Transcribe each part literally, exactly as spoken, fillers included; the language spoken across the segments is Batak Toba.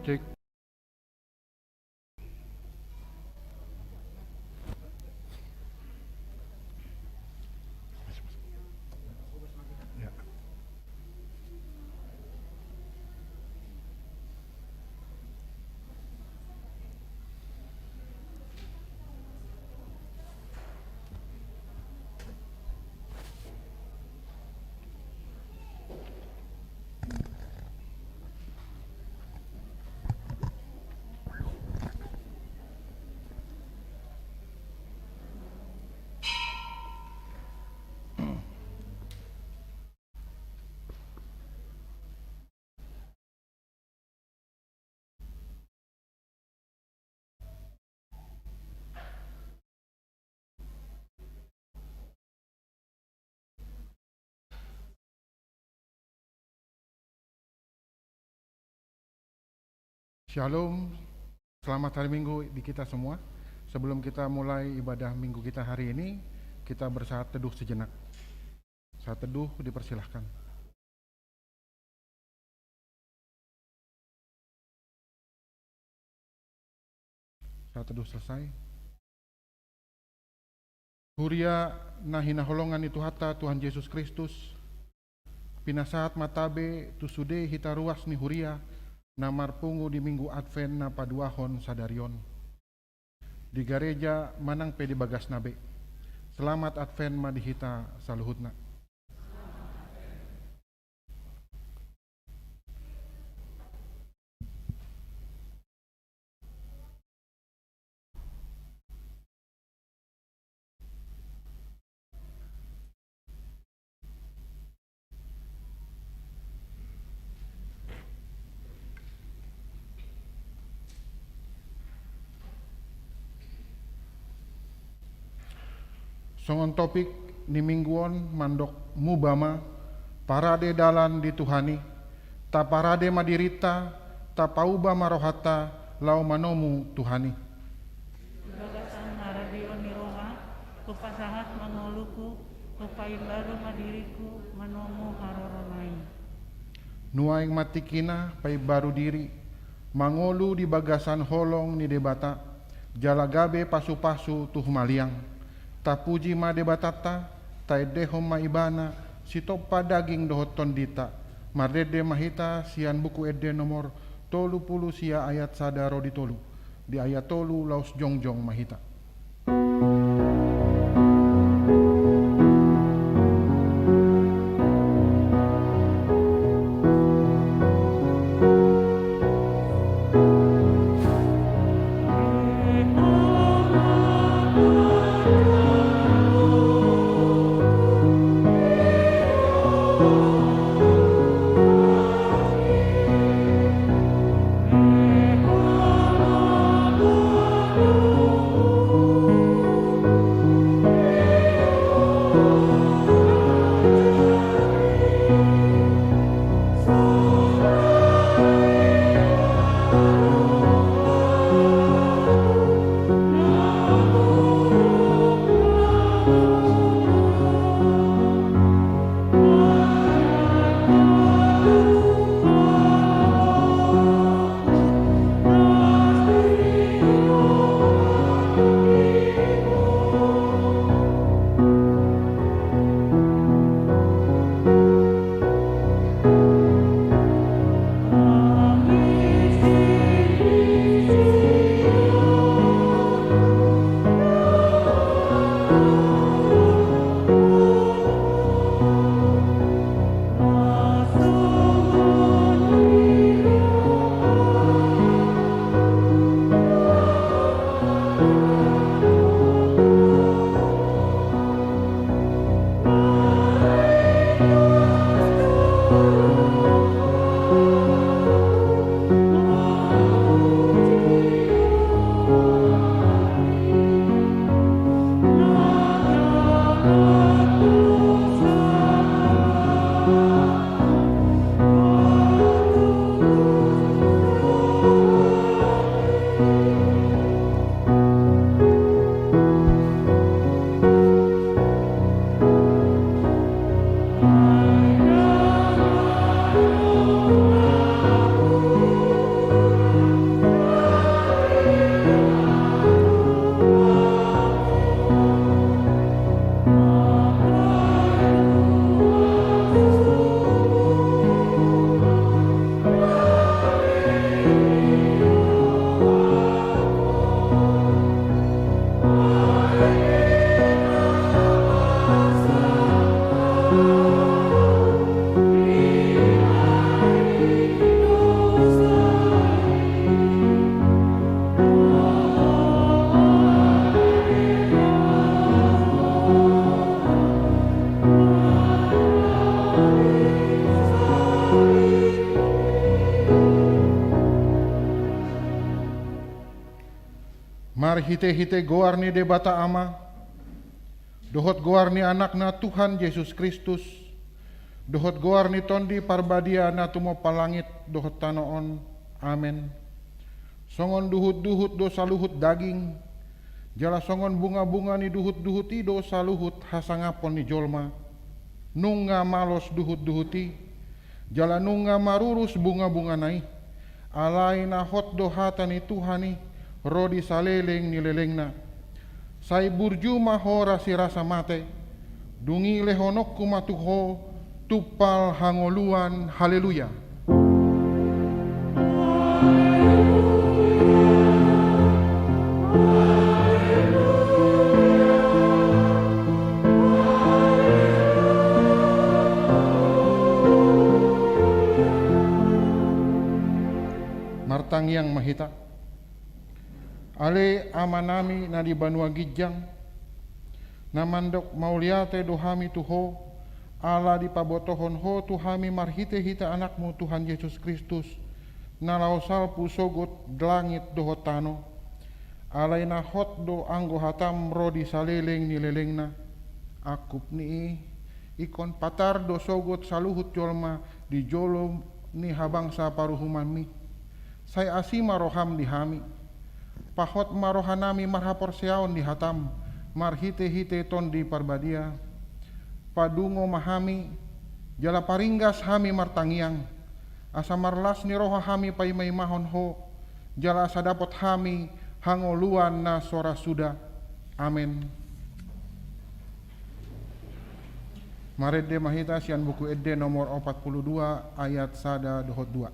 Cek. Ya. Shalom, selamat hari Minggu di kita semua. Sebelum kita mulai ibadah Minggu kita hari ini, kita bersaat teduh sejenak. Saat teduh dipersilahkan. Saat teduh selesai. Huria na hinaholongan ni Tuhanta, Tuhan Jesus Kristus, pinasahat ma tabe tu sude hita ruas ni huria na marpungu di Minggu Advent na paduahon sadari on. Di gareja manang pe di bagasna be. Selamat Advent ma di hita saluhutna. Songon topik ni Minggu on mandok muba ma, parade dalan di Tuhan i, taparade ma dirinta, tapauba ma rohanta, laho manomu Tuhan i. Di bagasan haradeon ni roha, hupasahat ma ngolungku, hupaimbaru ma diringku, manomu harorona i. Nuaeng ma tingkina paimbaru diri, mangolu di bagasan holong ni Debata, jala gabe pasupasu tu humaliang. Tapuji ma Debatanta, taendehon ma Ibana, sitompa daging dohot tondinta. Marende ma hita sian Buku Ende nomor tolu pulu sia ayat sada ro di tolu. Di ayat tolu laos jongjong ma hita. Hite-hite goar ni Debata Ama, dohot goar ni Anakna Tuhan Jesus Kristus, dohot goar ni Tondi Parbadia na tumompa langit dohot tano on. Amen. Songon duhut-duhut do saluhut daging, jala songon bunga-bunga ni duhut-duhut i do saluhut hasangapon ni jolma. Nunga malos duhut-duhut i, jala nunga marurus bunga-bungana i. Alai na hot do hata ni Tuhan i ro di saleleng ni lelengna. Sai burju ma ho rasirasa mate, dung i lehononku ma tu ho tumpal hangoluan. Haleluya. Martangiang ma hita. Ale Amanami na di banua ginjang, na mandok mauliate do hami tu ho, ala dipabotohon ho tu hami marhite-hite Anakmu Tuhan Jesus Kristus, na laho salpu sogot langit dohot tano. Alai na hot do anggo hatam ro di saleleng ni lelengna. Angkup ni i, ingkon patar do sogot saluhut jolma di jolo ni habangsa paruhumanmi. Sai asi ma roham di hami. Pahot ma rohanami marhaporseaon di hatam, marhite-hite Tondi Parbadia. Padungo ma hami, jala paringgas hami martangiang, asa marlas ni roha hami paima-imahon ho, jala asa dapot hami hangoluan na so ra suda. Amen. Marende ma hita sian Buku Ende nomor opat pulu dua ayat sada dohot dua.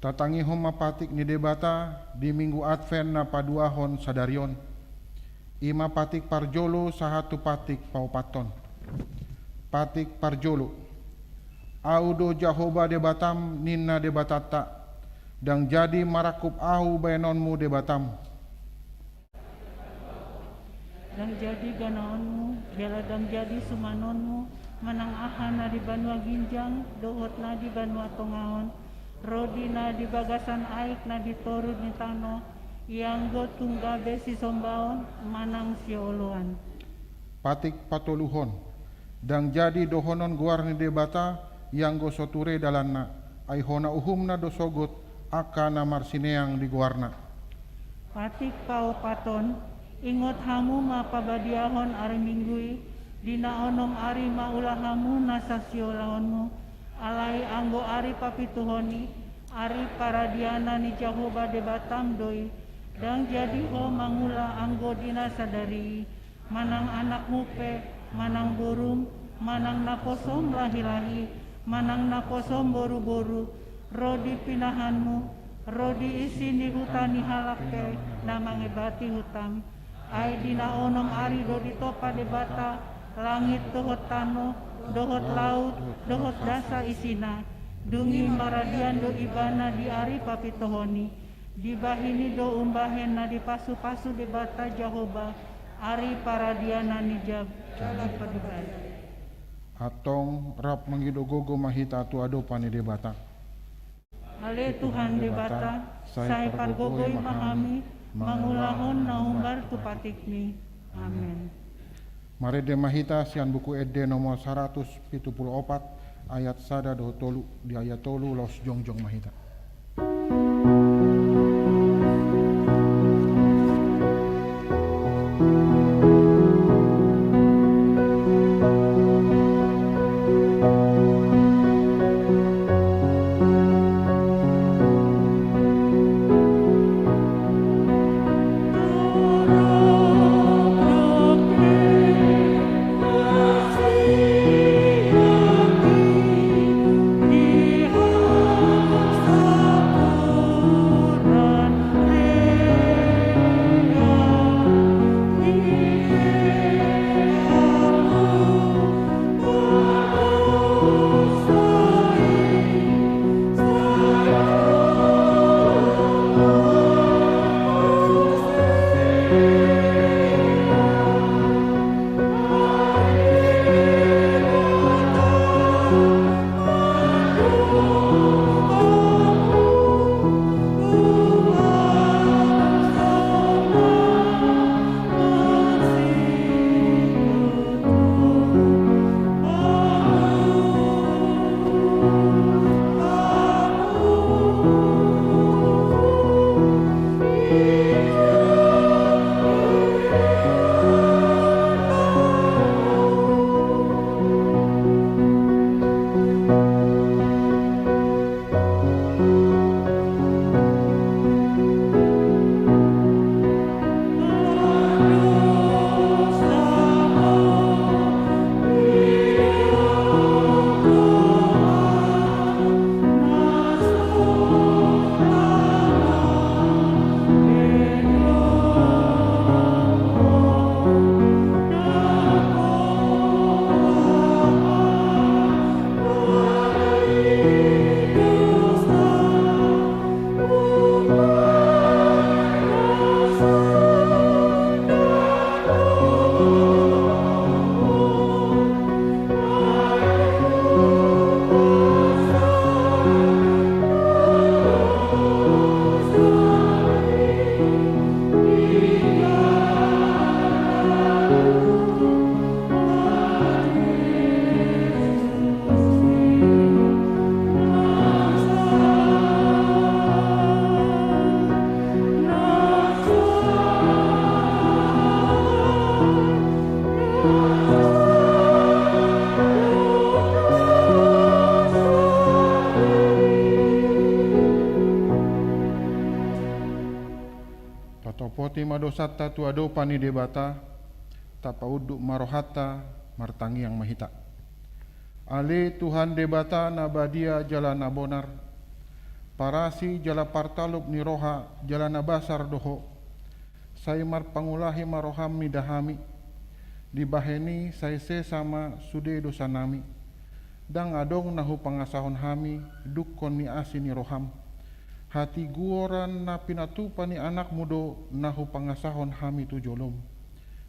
Tatangihon ma patik ni Debata di Minggu Advent na paduahon sadari on. I ma patik parjolo sahat tu patik paopathon. Patik parjolo. Ahu do Jahowa Debatam, ninna Debatanta, ndang jadi marangkup ahu baenonmu Debatam. Ndang jadi ganaonmu, jala ndang jadi sumanonmu, manang aha na di banua ginjang, dohot na di banua tonga on, ro di na di bagasan aek na di toru ni tano, ianggo tung gabe sisombaon, manang sioloan. Patik patoluhon. Ndang jadi dohonon goar ni Debata, ianggo so ture dalanna, ai hona uhumna do sogot, angka na marsineang di goarna. Patik paopathon, ingot hamu ma pabadiahon ari Minggu i, di na onom ari ma ula hamu nasa siolaonmu, alai anggo ari papituhon i, ari paradiana ni Jahowa Debatam do i, ndang jadi ho mangula anggo di na sadari i, manang anakmu pe, manang borum, manang naposom lahilahi, manang naposom boruboru, ro di pinahanmu, ro di isi ni huta ni halak pe, na mangebati hutam. Ai di na onom ari do ditompa Debata, langit dohot tano, dohot laut, dohot nasa isina. Dung i maradian do ibana di ari papituhon i. Dibahen i do umbahen na dipasupasu Debata Jahowa, ari paradiana ni Jahowa. Antong rap mangido gogo ma hita tu adopan ni Debata. Ale Tuhan Debata, sai pargogoi ma hami, mangulahon na humbar tu patikmi. Amen. Marende ma hita sian Buku Ende nomor saratus pitu pulu opat, ayat sada dohot tolu, di ayat tolu laos jongjong ma hita. Tatopoti ma dosanta tu adopan ni Debata, tapaunduk ma rohanta, martangiang ma hita. Ale Tuhan Debata na badia jala na bonar, Parasi jala partalup ni roha jala na basar do Ho. Sai marpangulahi ma roham mida hami. Dibahen i sai sesa ma sude dosanami. Ndang adong na hupangasahon hami dungkon ni asi ni roham. Hatigoran na pinatupa ni Anakmu do na hupangasahon hami tu jolom.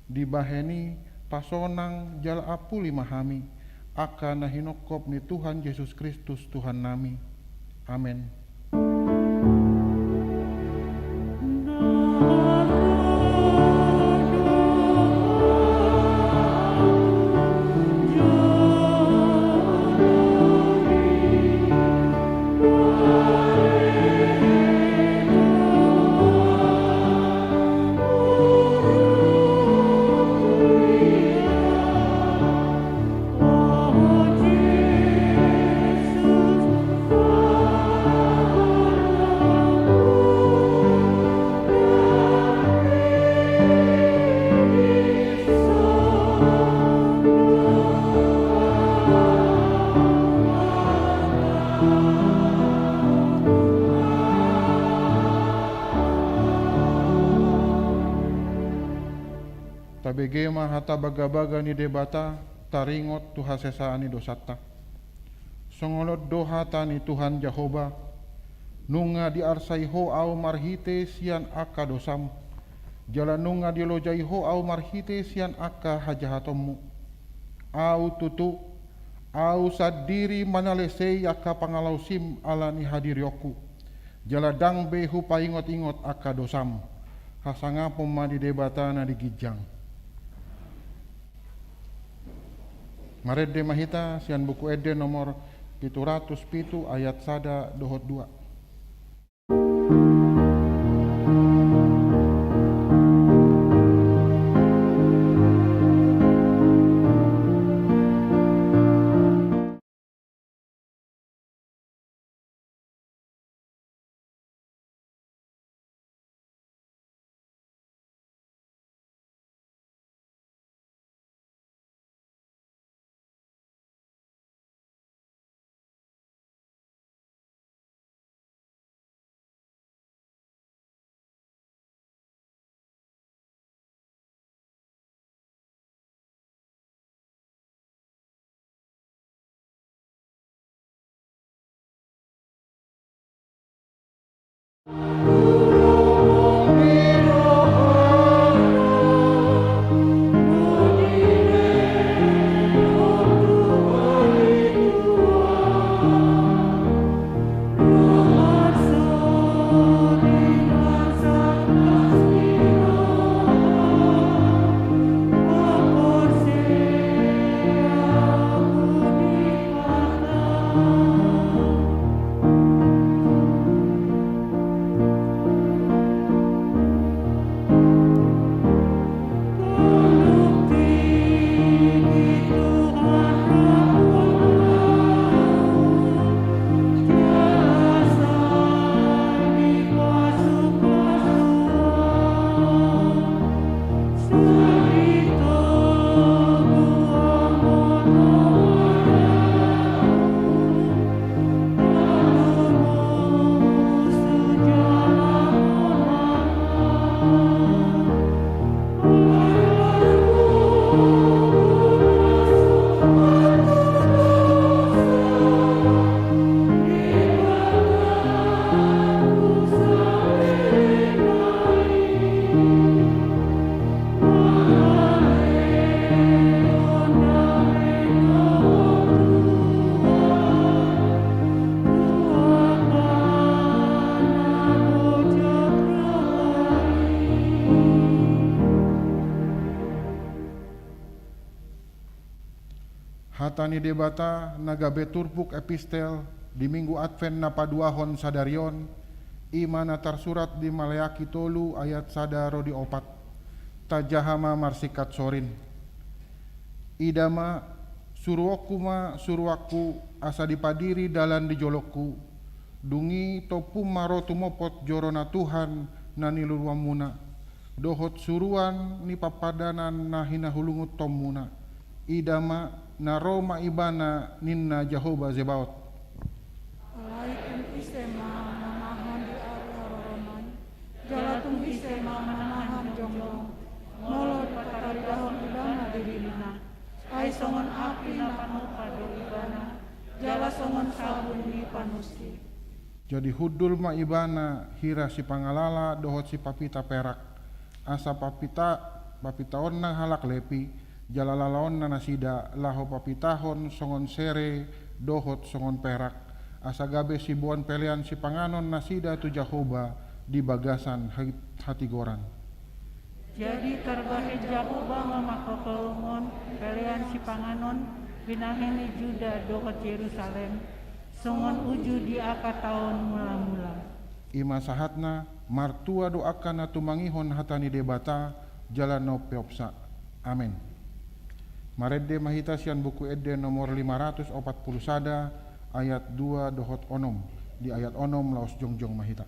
Dibahen i pasonang jala ampuli ma hami, angka na hinongkop ni Tuhan Jesus Kristus Tuhannami. Amen. Tabege ma hata bagabaga ni Debata, taringot tu hasesaan ni dosanta. Songon on do hata ni Tuhan Jahowa: Nunga diarsai Ho Ahu marhite sian angka dosam, jala nunga dilojai Ho Ahu marhite sian angka hajahatonmu. Ahu tutu, Ahu sandiri manalesei angka pangalaosim ala ni hadirionku, jala ndang be Hupaingot-ingot angka dosam. Hasangapon ma di Debata na di ginjang. Marende ma hita sian Buku Ende nomor pitu ratus pitu, ayat sada dohot dua. Hata ni Debata na gabe turpuk epistel di Minggu Advent na paduahon sadari on, i ma na tarsurat di Maleaki tolu ayat sada ro di opat. Tajaha ma marsingkat sorin. Ida ma, suruonku ma suruanku, asa dipadiri dalan di jolongku. Dung i tompu ma ro tumopot joro na Tuhan na niluluanmuna, dohot suruan ni pampadanan na hinahulungunhonmuna. Ida ma, na ro ma Ibana, ninna Jahowa Zebaot. Alai tung ise ma na Molo dipataridahon ibana diririna, ai songon api na panupa do ibana, jala songon sabun ni panusi. Jadi hundul ma ibana hira sipangalala dohot sipapita perak, asa papita, papitaonna halak Lepi, jala lalaonna nasida laho papitahon songon sere dohot songon perak, asa gabe siboan pelean sipanganon nasida tu Jahowa di bagasan hati-, hatigoran. Jadi tarbahen Jahowa ma mangkaholongi pelean sipanganon binahen ni Juda dohot Jerusalem, songon uju di angka taon mula-mula. I ma sahatna. Martua do angka na tumangihon hata ni Debata jala na umpeopsa. Amen. Marende ma hita sian Buku Ende nomor lima ratus opat pulu sada, ayat dua dohot onom. Di ayat onom laos jongjong ma hita.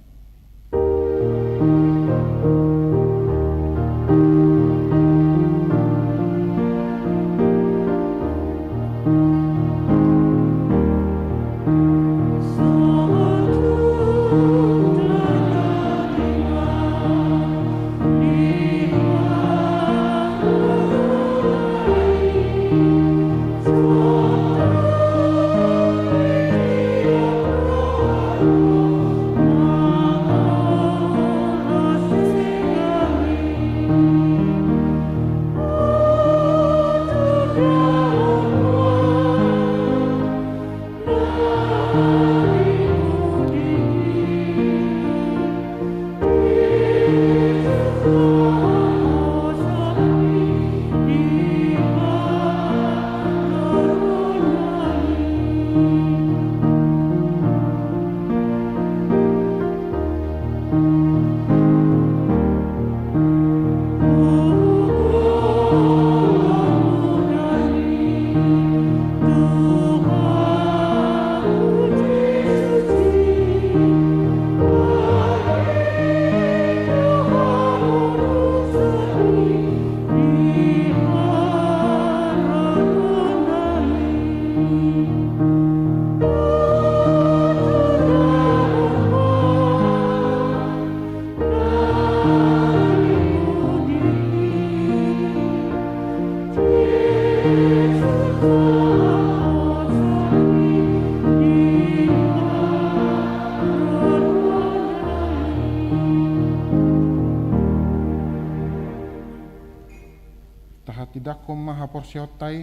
Tahatindangkon ma haporseaonta i,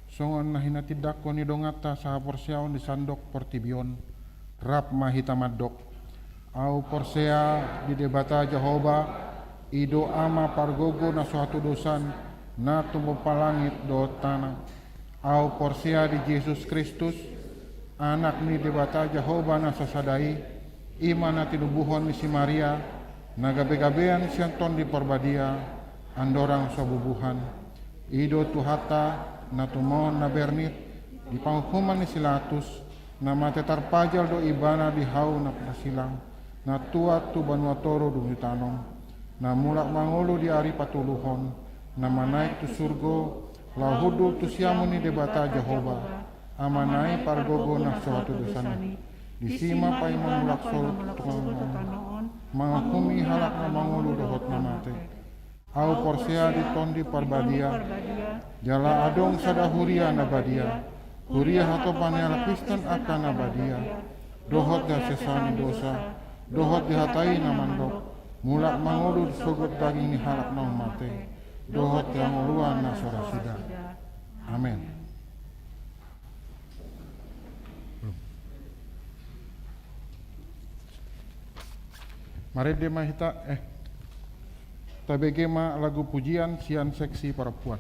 songon na hinatindangkon ni donganta sahaporseaon di sandok portibi on. Rap ma hita mandok. Ahu porsea di Debata Jahowa, i do Ama pargogo na so hatudosan, na tumompa langit dohot tano. Ahu porsea di Jesus Kristus, Anak ni Debata Jahowa na sasada i, i ma na tinubuhon ni si Maria, na gabe-gabean sian Tondi Parbadia, andorang so bubuhan. I do Tuhanta, na tumaon na bernit, di panguhuman ni si Latus, na mate tarpajal do ibana di hau na tarsilang, na tuat tu banua toru dung ditanom, na mulak mangolu di ari patoluhon, na manaek tu surgo, laho hundul tu siamun ni Debata Jahowa, Amana i pargogo na so hatudosan i. Disi ma paima mulak sogot tu tano on, manguhumi halak na mangolu dohot na mate. Ahu porsea di Tondi Parbadia, jala adong sada huria na badia, huria hatopan ni halak Kristen angka na badia, dohot di hasesaan ni dosa, dohot di hata i na mandok, mulak mangolu sogot daging ni halak naung mate, dohot di hangoluan na so ra suda. Amen. Marende ma hita, eh, tabege ma lagu pujian sian seksi parompuan.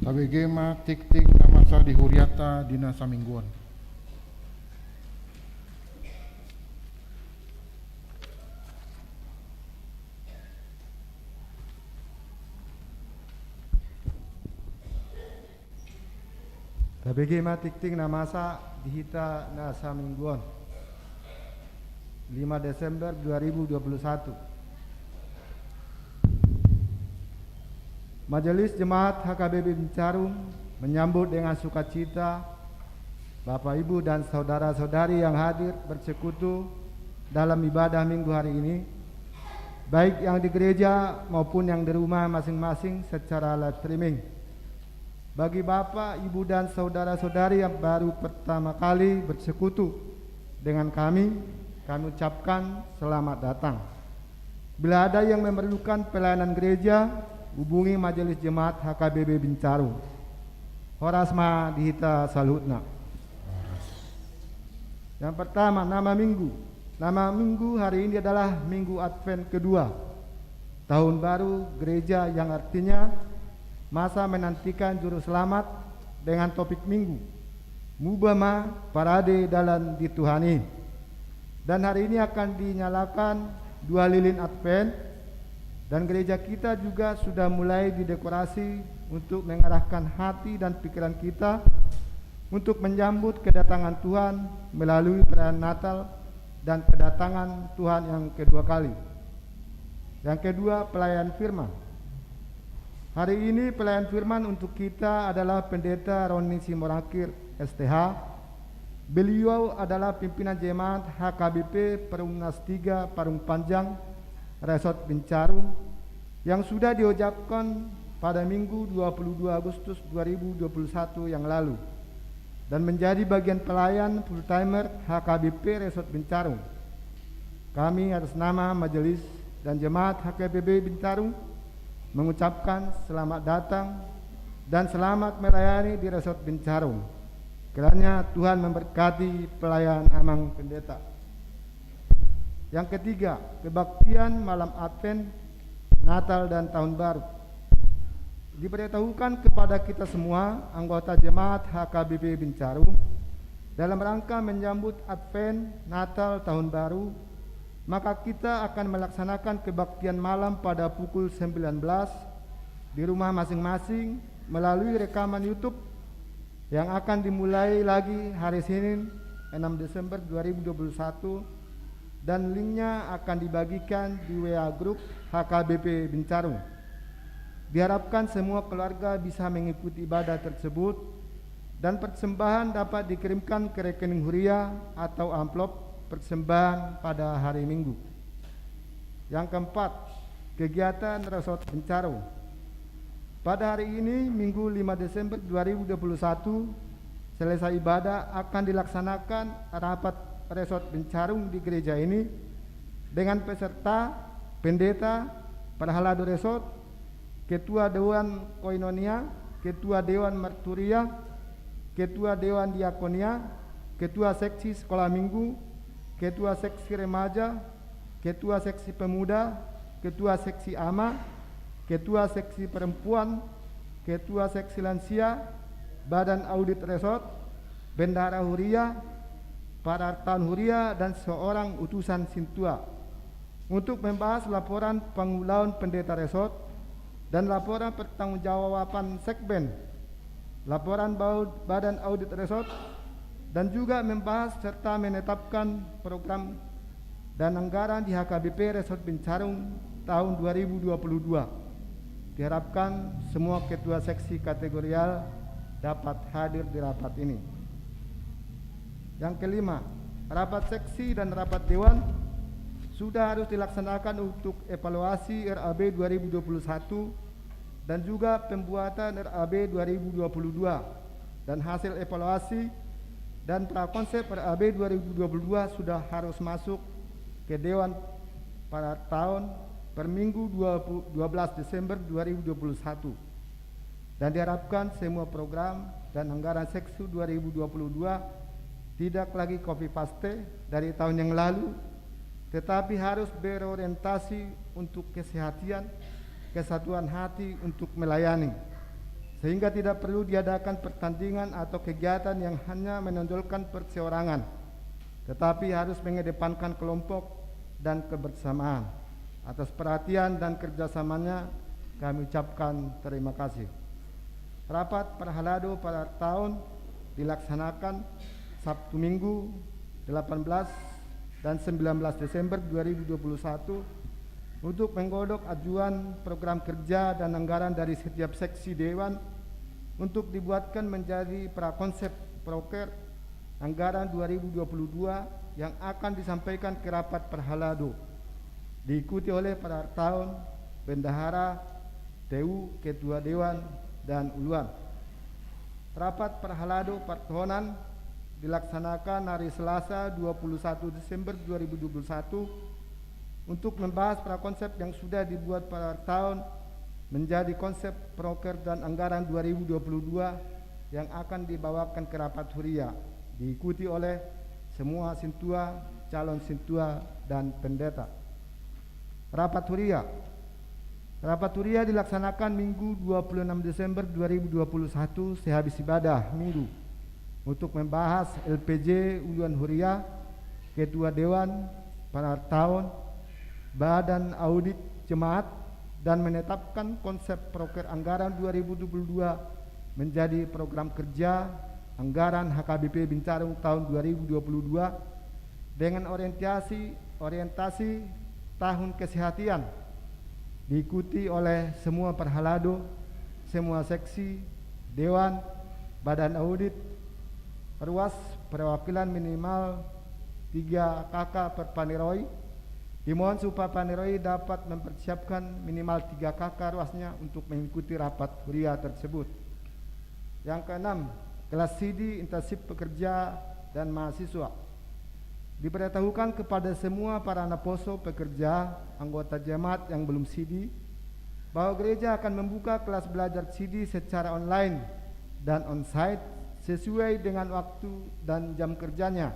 Tabege ma tingting na masa di huriata di na saminggu on. Tabege ma tingting na masa di hita na saminggu on. Lima Desember dua ribu dua puluh satu. Majelis Jemaat H K B P Bincarung menyambut dengan sukacita Bapak, Ibu, dan saudara-saudari yang hadir bersekutu dalam ibadah Minggu hari ini, baik yang di gereja maupun yang di rumah masing-masing secara live streaming. Bagi Bapak, Ibu, dan saudara-saudari yang baru pertama kali bersekutu dengan kami, kami ucapkan selamat datang. Bila ada yang memerlukan pelayanan gereja, hubungi Majelis Jemaat H K B B Bincarung. Horas ma di hita saluhutna. Yang pertama, nama minggu. Nama minggu hari ini adalah Minggu Advent kedua. Tahun baru gereja, yang artinya masa menantikan Juru Selamat, dengan topik minggu. Mubah ma parade dalan di Tuhan i. Dan hari ini akan dinyalakan dua lilin Advent, dan gereja kita juga sudah mulai didekorasi untuk mengarahkan hati dan pikiran kita untuk menyambut kedatangan Tuhan melalui perayaan Natal dan kedatangan Tuhan yang kedua kali. Yang kedua, pelayan firman. Hari ini pelayan firman untuk kita adalah Pendeta Roni Simorangkir, S T H. Beliau adalah pimpinan jemaat H K B P Perumnas tiga Parung Panjang, Resort Bincarung, yang sudah diucapkan pada Minggu dua puluh dua Agustus dua ribu dua puluh satu yang lalu dan menjadi bagian pelayan full timer H K B P Resort Bincarung. Kami atas nama Majelis dan Jemaat H K B P Bincarung mengucapkan selamat datang dan selamat melayani di Resort Bincarung. Kiranya Tuhan memberkati pelayan Amang Pendeta. Yang ketiga, kebaktian malam Advent, Natal, dan Tahun Baru. Diberitahukan kepada kita semua, anggota jemaat H K B P Bincarung, dalam rangka menyambut Advent, Natal, Tahun Baru, maka kita akan melaksanakan kebaktian malam pada pukul sembilan belas di rumah masing-masing melalui rekaman YouTube yang akan dimulai lagi hari Senin, enam Desember dua ribu dua puluh satu, dan linknya akan dibagikan di W A grup H K B P Bincarung. Diharapkan semua keluarga bisa mengikuti ibadah tersebut dan persembahan dapat dikirimkan ke rekening huria atau amplop persembahan pada hari Minggu. Yang keempat, kegiatan Resort Bincarung. Pada hari ini, Minggu lima Desember dua ribu dua puluh satu, selesai ibadah akan dilaksanakan rapat Resort Bincarung di gereja ini dengan peserta pendeta, parhalado resort, ketua dewan koinonia, ketua dewan marturia, ketua dewan diakonia, ketua seksi sekolah minggu, ketua seksi remaja, ketua seksi pemuda, ketua seksi ama, ketua seksi perempuan, ketua seksi lansia, badan audit resort, bendahara huria, parartaon huria, dan seorang utusan sintua untuk membahas laporan pangulaon pendeta resort dan laporan pertanggungjawaban sekben, laporan bau-, badan audit resort, dan juga membahas serta menetapkan program dan anggaran di H K B P Resort Bincarung tahun dua ribu dua puluh dua. Diharapkan semua ketua seksi kategorial dapat hadir di rapat ini. Yang kelima, rapat seksi dan rapat dewan sudah harus dilaksanakan untuk evaluasi R A B dua ribu dua puluh satu dan juga pembuatan R A B dua ribu dua puluh dua, dan hasil evaluasi dan prakonsep R A B dua ribu dua puluh dua sudah harus masuk ke dewan pada tahun per Minggu dua puluh, dua belas Desember dua ribu dua puluh satu. Dan diharapkan semua program dan anggaran seksi dua ribu dua puluh dua tidak lagi copy paste dari tahun yang lalu, tetapi harus berorientasi untuk kesehatan, kesatuan hati untuk melayani. sehingga tidak perlu diadakan pertandingan atau kegiatan yang hanya menonjolkan perseorangan, tetapi harus mengedepankan kelompok dan kebersamaan. Atas perhatian dan kerjasamanya, kami ucapkan terima kasih. Rapat parhalado partaon dilaksanakan Sabtu Minggu delapan belas dan sembilan belas Desember dua ribu dua puluh satu untuk menggodok ajuan program kerja dan anggaran dari setiap seksi dewan untuk dibuatkan menjadi prakonsep proker anggaran dua ribu dua puluh dua yang akan disampaikan ke rapat parhalado, diikuti oleh partaon, bendahara, T U, ketua dewan, dan uluan. Rapat parhalado partaonan dilaksanakan hari Selasa dua puluh satu Desember dua ribu dua puluh satu untuk membahas prakonsep yang sudah dibuat partaon menjadi konsep proker dan anggaran dua ribu dua puluh dua yang akan dibawakan ke rapat huria, diikuti oleh semua sintua, calon sintua, dan pendeta. Rapat huria. Rapat huria dilaksanakan Minggu dua puluh enam Desember dua ribu dua puluh satu sehabis ibadah Minggu untuk membahas L P J uluan huria, ketua dewan, partaon, badan audit jemaat, dan menetapkan konsep proker anggaran dua ribu dua puluh dua menjadi program kerja anggaran H K B P Bincarung tahun dua ribu dua puluh dua dengan orientasi, orientasi tahun kesehatan, diikuti oleh semua parhalado, semua seksi, dewan, badan audit, ruas perwakilan minimal tiga K K per paneroi. Dimohon supaya paneroi dapat mempersiapkan minimal tiga K K ruasnya untuk mengikuti rapat huria tersebut. Yang keenam, kelas sidi intensif pekerja dan mahasiswa. Diberitahukan kepada semua para naposo, pekerja, anggota jemaat yang belum sidi, bahwa gereja akan membuka kelas belajar sidi secara online dan onsite sesuai dengan waktu dan jam kerjanya.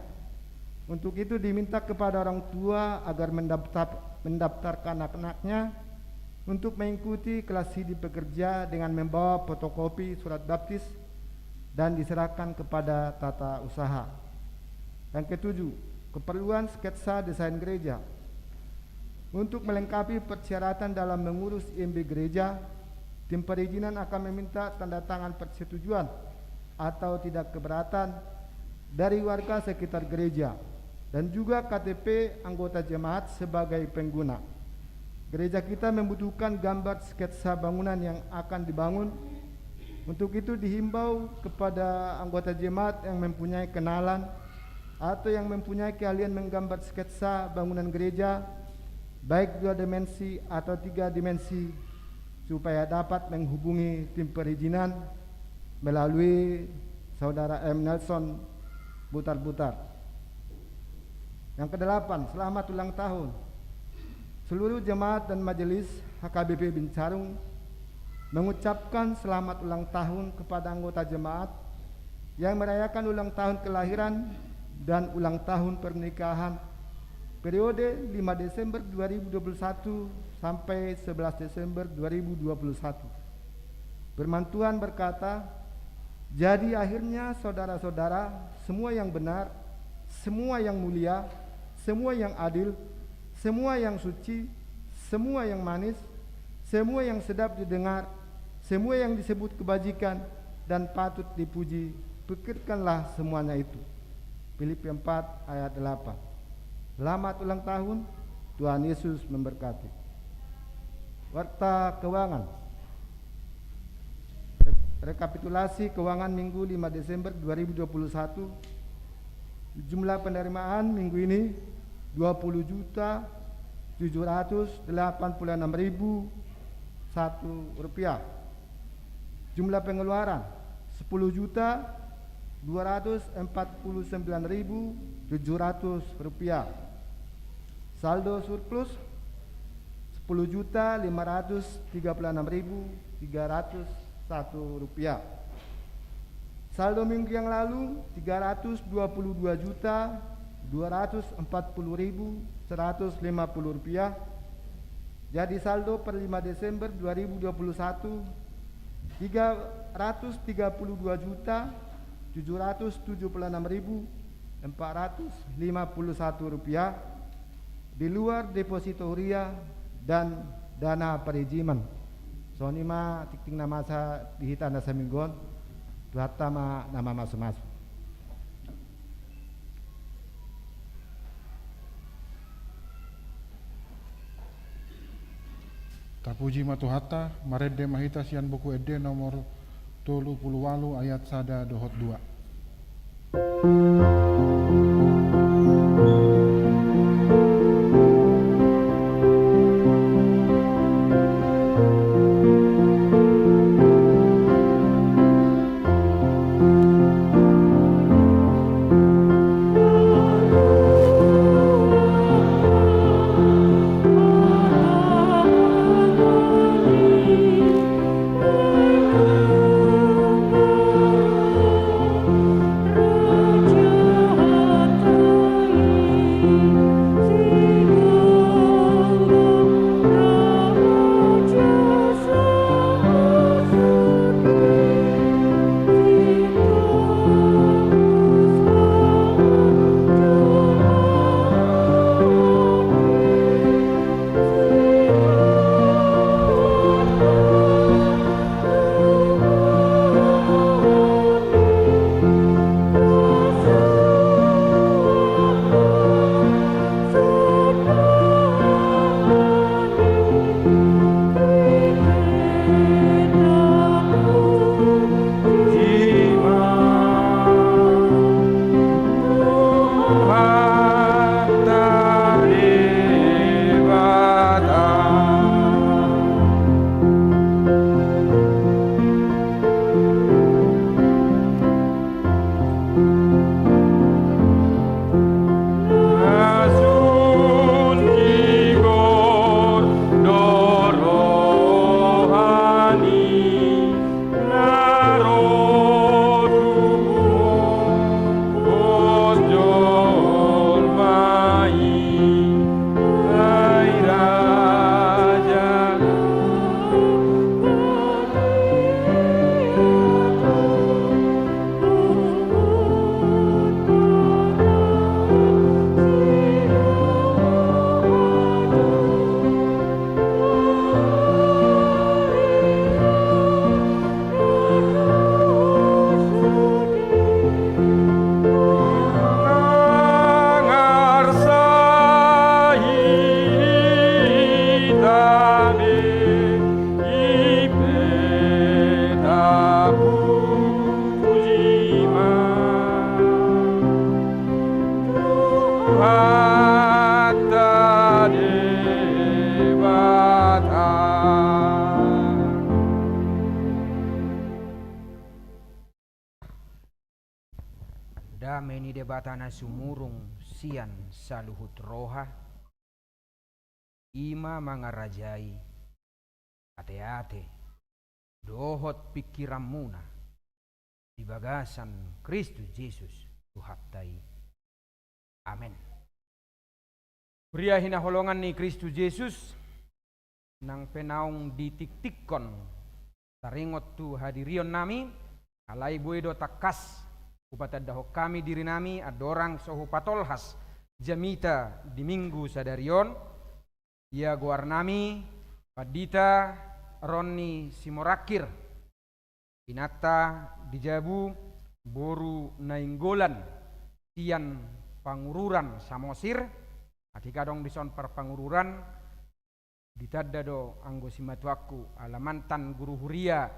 Untuk itu diminta kepada orang tua agar mendaftar, mendaftarkan anak-anaknya untuk mengikuti kelas sidi pekerja dengan membawa fotokopi surat baptis dan diserahkan kepada tata usaha. Yang ketujuh, keperluan sketsa desain gereja. Untuk melengkapi persyaratan dalam mengurus I M B gereja, tim perizinan akan meminta tanda tangan persetujuan atau tidak keberatan dari warga sekitar gereja dan juga K T P anggota jemaat sebagai pengguna. Gereja kita membutuhkan gambar sketsa bangunan yang akan dibangun. Untuk itu dihimbau kepada anggota jemaat yang mempunyai kenalan atau yang mempunyai keahlian menggambar sketsa bangunan gereja, baik dua dimensi atau tiga dimensi, supaya dapat menghubungi tim perizinan melalui Saudara M Nelson Butar-Butar. Yang kedelapan, selamat ulang tahun. Seluruh jemaat dan majelis H K B P Bincarung mengucapkan selamat ulang tahun kepada anggota jemaat yang merayakan ulang tahun kelahiran dan ulang tahun pernikahan periode lima Desember dua ribu dua puluh satu sampai sebelas Desember dua ribu dua puluh satu. Firman Tuhan berkata, "Jadi akhirnya, saudara-saudara, semua yang benar, semua yang mulia, semua yang adil, semua yang suci, semua yang manis, semua yang sedap didengar, semua yang disebut kebajikan dan patut dipuji, pikirkanlah semuanya itu." Filipi empat ayat delapan. Selamat ulang tahun, Tuhan Yesus memberkati. Warta keuangan. Re-, rekapitulasi keuangan Minggu lima Desember dua ribu dua puluh satu. Jumlah penerimaan minggu ini dua puluh juta tujuh ratus delapan puluh enam ribu satu rupiah. Jumlah pengeluaran sepuluh juta dua ratus empat puluh sembilan ribu tujuh ratus rupiah. Saldo surplus sepuluh juta lima ratus tiga puluh enam ribu tiga ratus satu rupiah. Saldo minggu yang lalu tiga ratus dua puluh dua juta dua ratus empat puluh ribu seratus lima puluh rupiah. Jadi saldo per lima Desember dua ribu dua puluh satu tiga ratus tiga puluh dua juta tujuh ratus tujuh puluh enam ribu empat ratus lima puluh satu rupiah di luar depositoria dan dana perizinan. Songon i ma tingting na masa di hita na saminggu on, Tuhanta ma na mamasu-masu. Tapuji ma Tuhanta, marende ma hita sian Buku Ende nomor tolu pulu ualu ayat sada dohot dua. Dame ni Debata na sumurung sian saluhut roha, i ma mangarajai ateate dohot pingkiranmuna di bagasan Kristus Jesus Tuhanta i. Amen. Huria hinaholongan ni Kristus Jesus, nang pe naung ditiktikkon taringot tu hadirionnami, alai boi do tangkas hupatandahon hami dirinami andorang so hupatolhas jamita di Minggu sadari on, ia goarnami Pandita Ronni Simorangkir, inanta di jabu boru Nainggolan sian Pangururan Samosir. Atik adong dison parpangururan, ditanda do anggo simatuangku ala mantan guru huria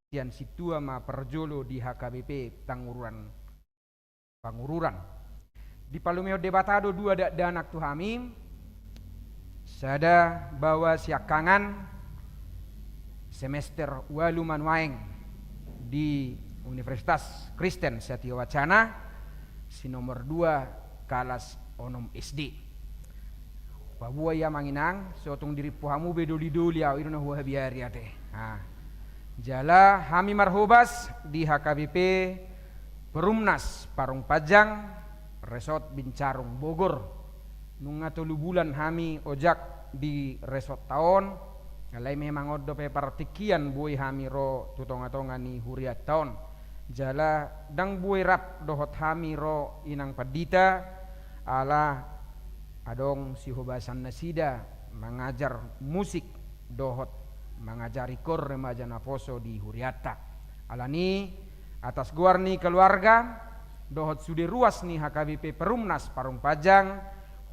sian sintua ma parjolo di H K B P Pangururan. Pangururan. Dipalumehon Debata do dua dakdanak tu hami, sada baoa siangkangan semester ualu ma nuaeng di Universitas Kristen Satya Wacana, si nomor dua kalas onom S D. Paboa i amang inang, so tung dirimpu hamu be doli-doli ahu, i do na huhabiari ate. Ah. Jala hami marhobas di H K B P Perumnas Parung Panjang, Resort Bincarung Bogor. Nunga tolu bulan hami ojak di resortta on, Alai memang on dope partingkian boi hami ro tu tonga-tonga ni hurianta on. Jala ndang boi rap dohot hami ro inang pandita, ala adong sihobasan nasida mangajar musik dohot mangajari koor remaja naposo di hurianta. Alani, atas goar ni keluarga dohot sude ruas ni H K B P Perumnas Parung Panjang,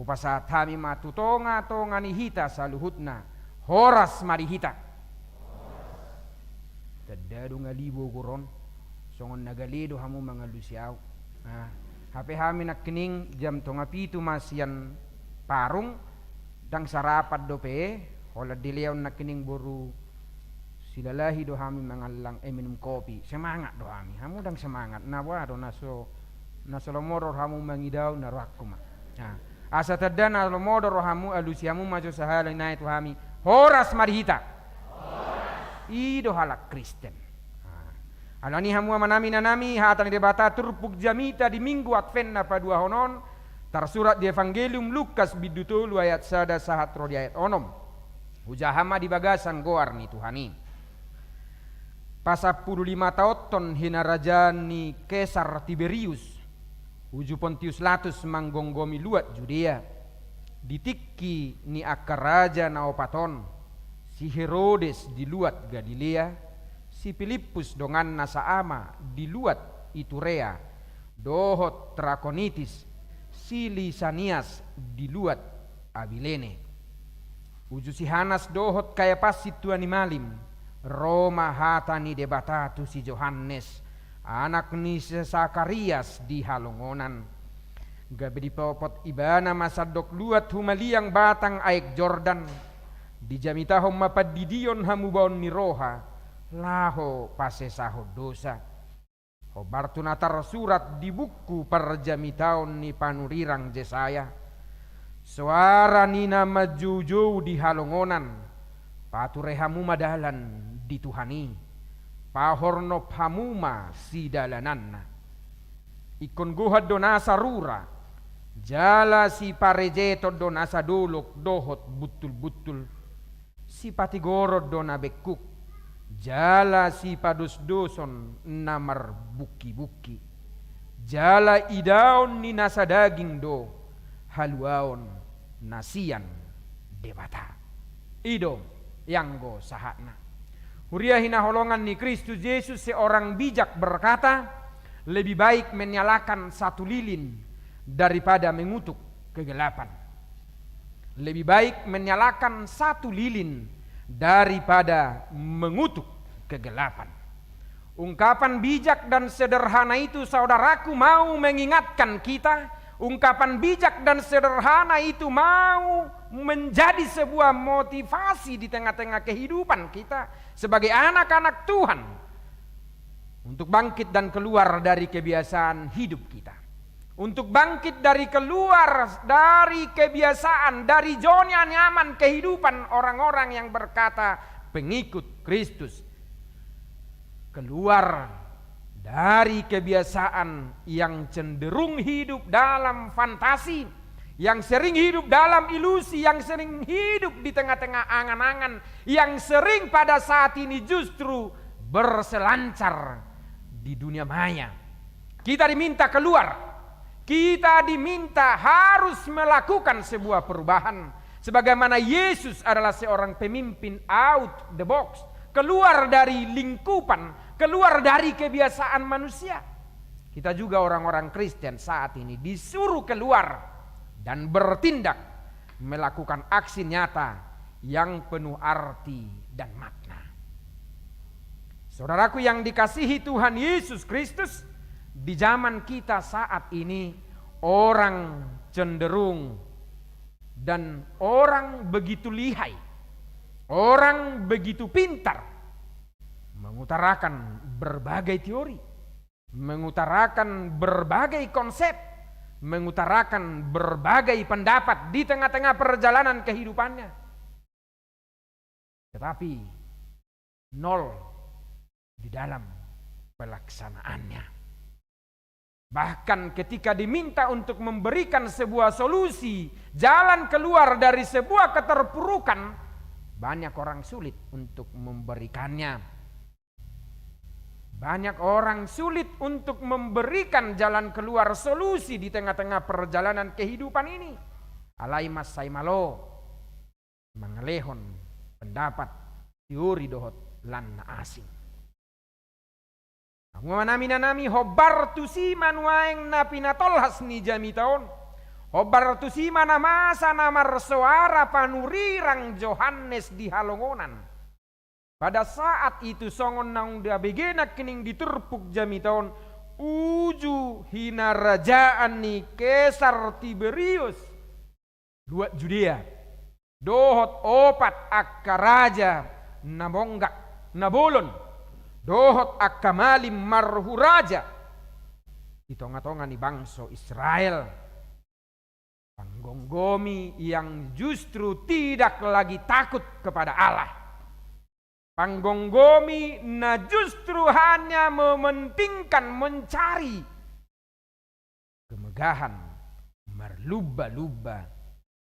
hupasahat hami ma tu tonga-tonga ni hita saluhutna. Horas ma di hita. Tanda do ngali bogor on, songon na gale do hamu mangalusi ahu. Nah, hape hami nangkining jam tonga pitu ma sian Parung, ndang sarapan dope, holan dilean nangkining boru Silalahi do hami mangallang, eh, minum kopi. Semangat do hami. Hamu ndang semangat. Na boha do na so, na so lomo do hamu mangida ahu, na rohangku ma. Nah, asa tanda na lomo do rohamu, alusi hamu ma jo sahala nai tu hami. Horas ma di hita. I do halak Kristen. Nah, alani hamu amanami inanami, hata ni Debata turpuk jamita di Minggu Advent na paduahon on tarsurat di Evangelium Lukas bindu tolu ayat sada sahat ro di ayat onom. Hujaha ma di bagasan goar ni Tuhan i. Pasampulu lima taonhon hinarajaan ni Kesar Tiberius, uju Pontius Latus manggomgomi luat Judea, di tingki ni angka raja na opat on, si Herodes di luat Galilea, si Pilippus donganna saama di luat Iturea, dohot Trakonitis, si Lisanias di luat Abilene. Uju si Hanas dohot Kayapas sintua ni malim, ro ma hata ni Debata tu si Johannes, anak ni si Sakarias di halongonan. Gabe dipopot ibana ma sandok luat humaliang batang aek Jordan. Dijamitahon ma pandidion hamubaon ni roha, laho pasesahon dosa. Hombar tu na tarsurat di buku parjamitaon ni panurirang Jesaya. Soara ni na manjoujou di halongonan, pature hamu ma dalan di Tuhan i, pahornop hamu ma sidalananna. Ingkon gohan do nasa rura, jala siparejeton do nasa dolok dohot buntulbuntul. Sipatigoron do na bengkuk, jala sipadosdoson na marbungkibungki. Jala idaon ni nasa daging do haluaon na sian Debata. I do ianggo sahatna. Huria hinaholongan ni Kristus Jesus, seorang bijak berkata, lebih baik menyalakan satu lilin daripada mengutuk kegelapan. Lebih baik menyalakan satu lilin daripada mengutuk kegelapan. Ungkapan bijak dan sederhana itu, saudaraku, mau mengingatkan kita. Ungkapan bijak dan sederhana itu mau menjadi sebuah motivasi di tengah-tengah kehidupan kita sebagai anak-anak Tuhan untuk bangkit dan keluar dari kebiasaan hidup kita. Untuk bangkit dari, keluar dari kebiasaan, dari zona nyaman kehidupan orang-orang yang berkata pengikut Kristus. Keluar dari kebiasaan yang cenderung hidup dalam fantasi, yang sering hidup dalam ilusi, yang sering hidup di tengah-tengah angan-angan, yang sering pada saat ini justru berselancar di dunia maya. Kita diminta keluar. Kita diminta harus melakukan sebuah perubahan. Sebagaimana Yesus adalah seorang pemimpin out the box, keluar dari lingkupan, keluar dari kebiasaan manusia. Kita juga orang-orang Kristen saat ini disuruh keluar dan bertindak, melakukan aksi nyata yang penuh arti dan makna. Saudaraku yang dikasihi Tuhan Yesus Kristus, di zaman kita saat ini, orang cenderung dan orang begitu lihai, orang begitu pintar mengutarakan berbagai teori, mengutarakan berbagai konsep, mengutarakan berbagai pendapat di tengah-tengah perjalanan kehidupannya. Tetapi nol di dalam pelaksanaannya. Bahkan ketika diminta untuk memberikan sebuah solusi, jalan keluar dari sebuah keterpurukan, Banyak orang sulit untuk memberikannya. Banyak orang sulit untuk memberikan jalan keluar, solusi di tengah-tengah perjalanan kehidupan ini. Alai mansai malo mangalehon pendapat, teori dohot lan na asing. Hamu amanami, inanami, hombar tusi ma nuaeng na pinatolhas ni jamita on. Hombar tusi ma na masa na marsoara panurirang Johannes di halongonan. Pada saat itu, songon naung tabege nangkining di turpuk jamita on, uju hinarajaan ni Kesar Tiberius luat Judea, dohot opat angka raja na monggak, na bolon, dohot angka malim marhuraja di tonga-tonga ni bangso Israel. Panggomgomi yang justru tidak lagi takut kepada Allah. Panggomgomi na justru hanya mementingkan, mencari kemegahan, marlumba-lumba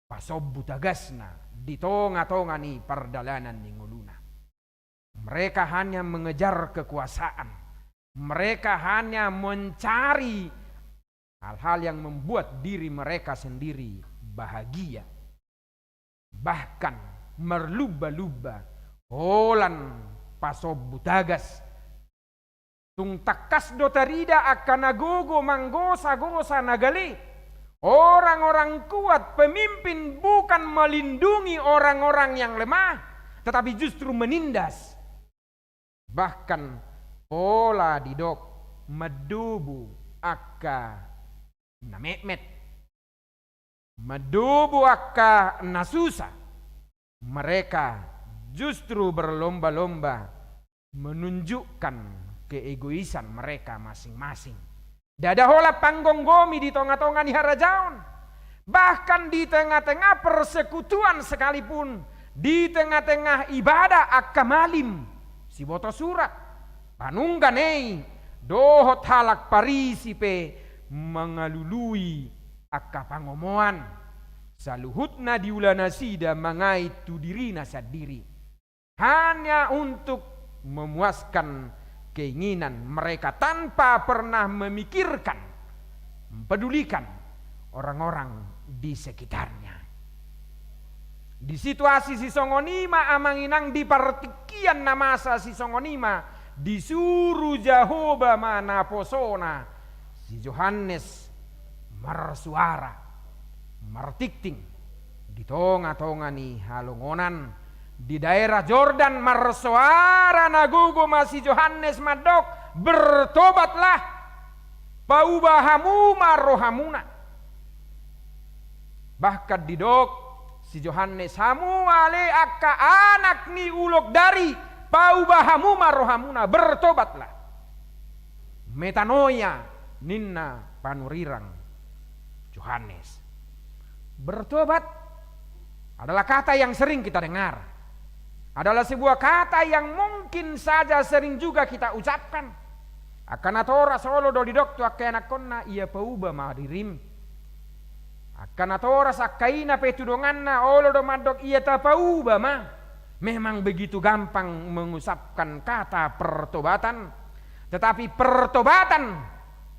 pasombu tagasna di tonga-tonga ni pardalanan ni ngoluna. Mereka hanya mengejar kekuasaan. Mereka hanya mencari hal-hal yang membuat diri mereka sendiri bahagia. Bahkan marlumba-lumba holan pasombu tagas. Tung tangkas do tarida angka na gogo manggosa-gosa na gale. Orang-orang kuat, pemimpin bukan melindungi orang-orang yang lemah, tetapi justru menindas. Bahkan pola didok mandobu angka na metmet, mandobu angka na susah, mereka justru berlomba-lomba menunjukkan keegoisan mereka masing-masing. Ndada holan panggomgomi di tonga-tonga ni harajaon. Bahkan di tengah-tengah persekutuan sekalipun, di tengah-tengah ibadah angka malim, siboto surat, panungga nei, dohot halak Parisi pe mangalului angka pangomoan. Saluhutna diula nasida mangait tu dirina sandiri. Hanya untuk memuaskan keinginan mereka tanpa pernah memikirkan, mempedulikan orang-orang di sekitarnya. Di situasi sisongon i ma, amang inang, di partingkian na masa sisongon i ma disuru Jahowa ma naposona si Johannes marsuara, martingting di tonga-tonga ni halongonan di daerah Jordan. Marsuara na gogo ma si Johannes mandok, "Bertobatlah, pauba hamu ma rohamuna." Bahkan didok si Johannes, "Hamu ale angka anak ni ulok dari, pauba hamu ma rohamuna, bertobatlah." Metanoia ninna panurirang Johannes. Bertobat adalah kata yang sering kita dengar, adalah sebuah kata yang mungkin saja sering juga kita ucapkan. Angka natoras olo do didok tu angka ianakhonna, "Ia pauba ma dirim." Angka natoras angka ina pe tu donganna olo do mandok, "Ia tapauba ma." Memang begitu gampang mengusapkan kata pertobatan. Tetapi pertobatan,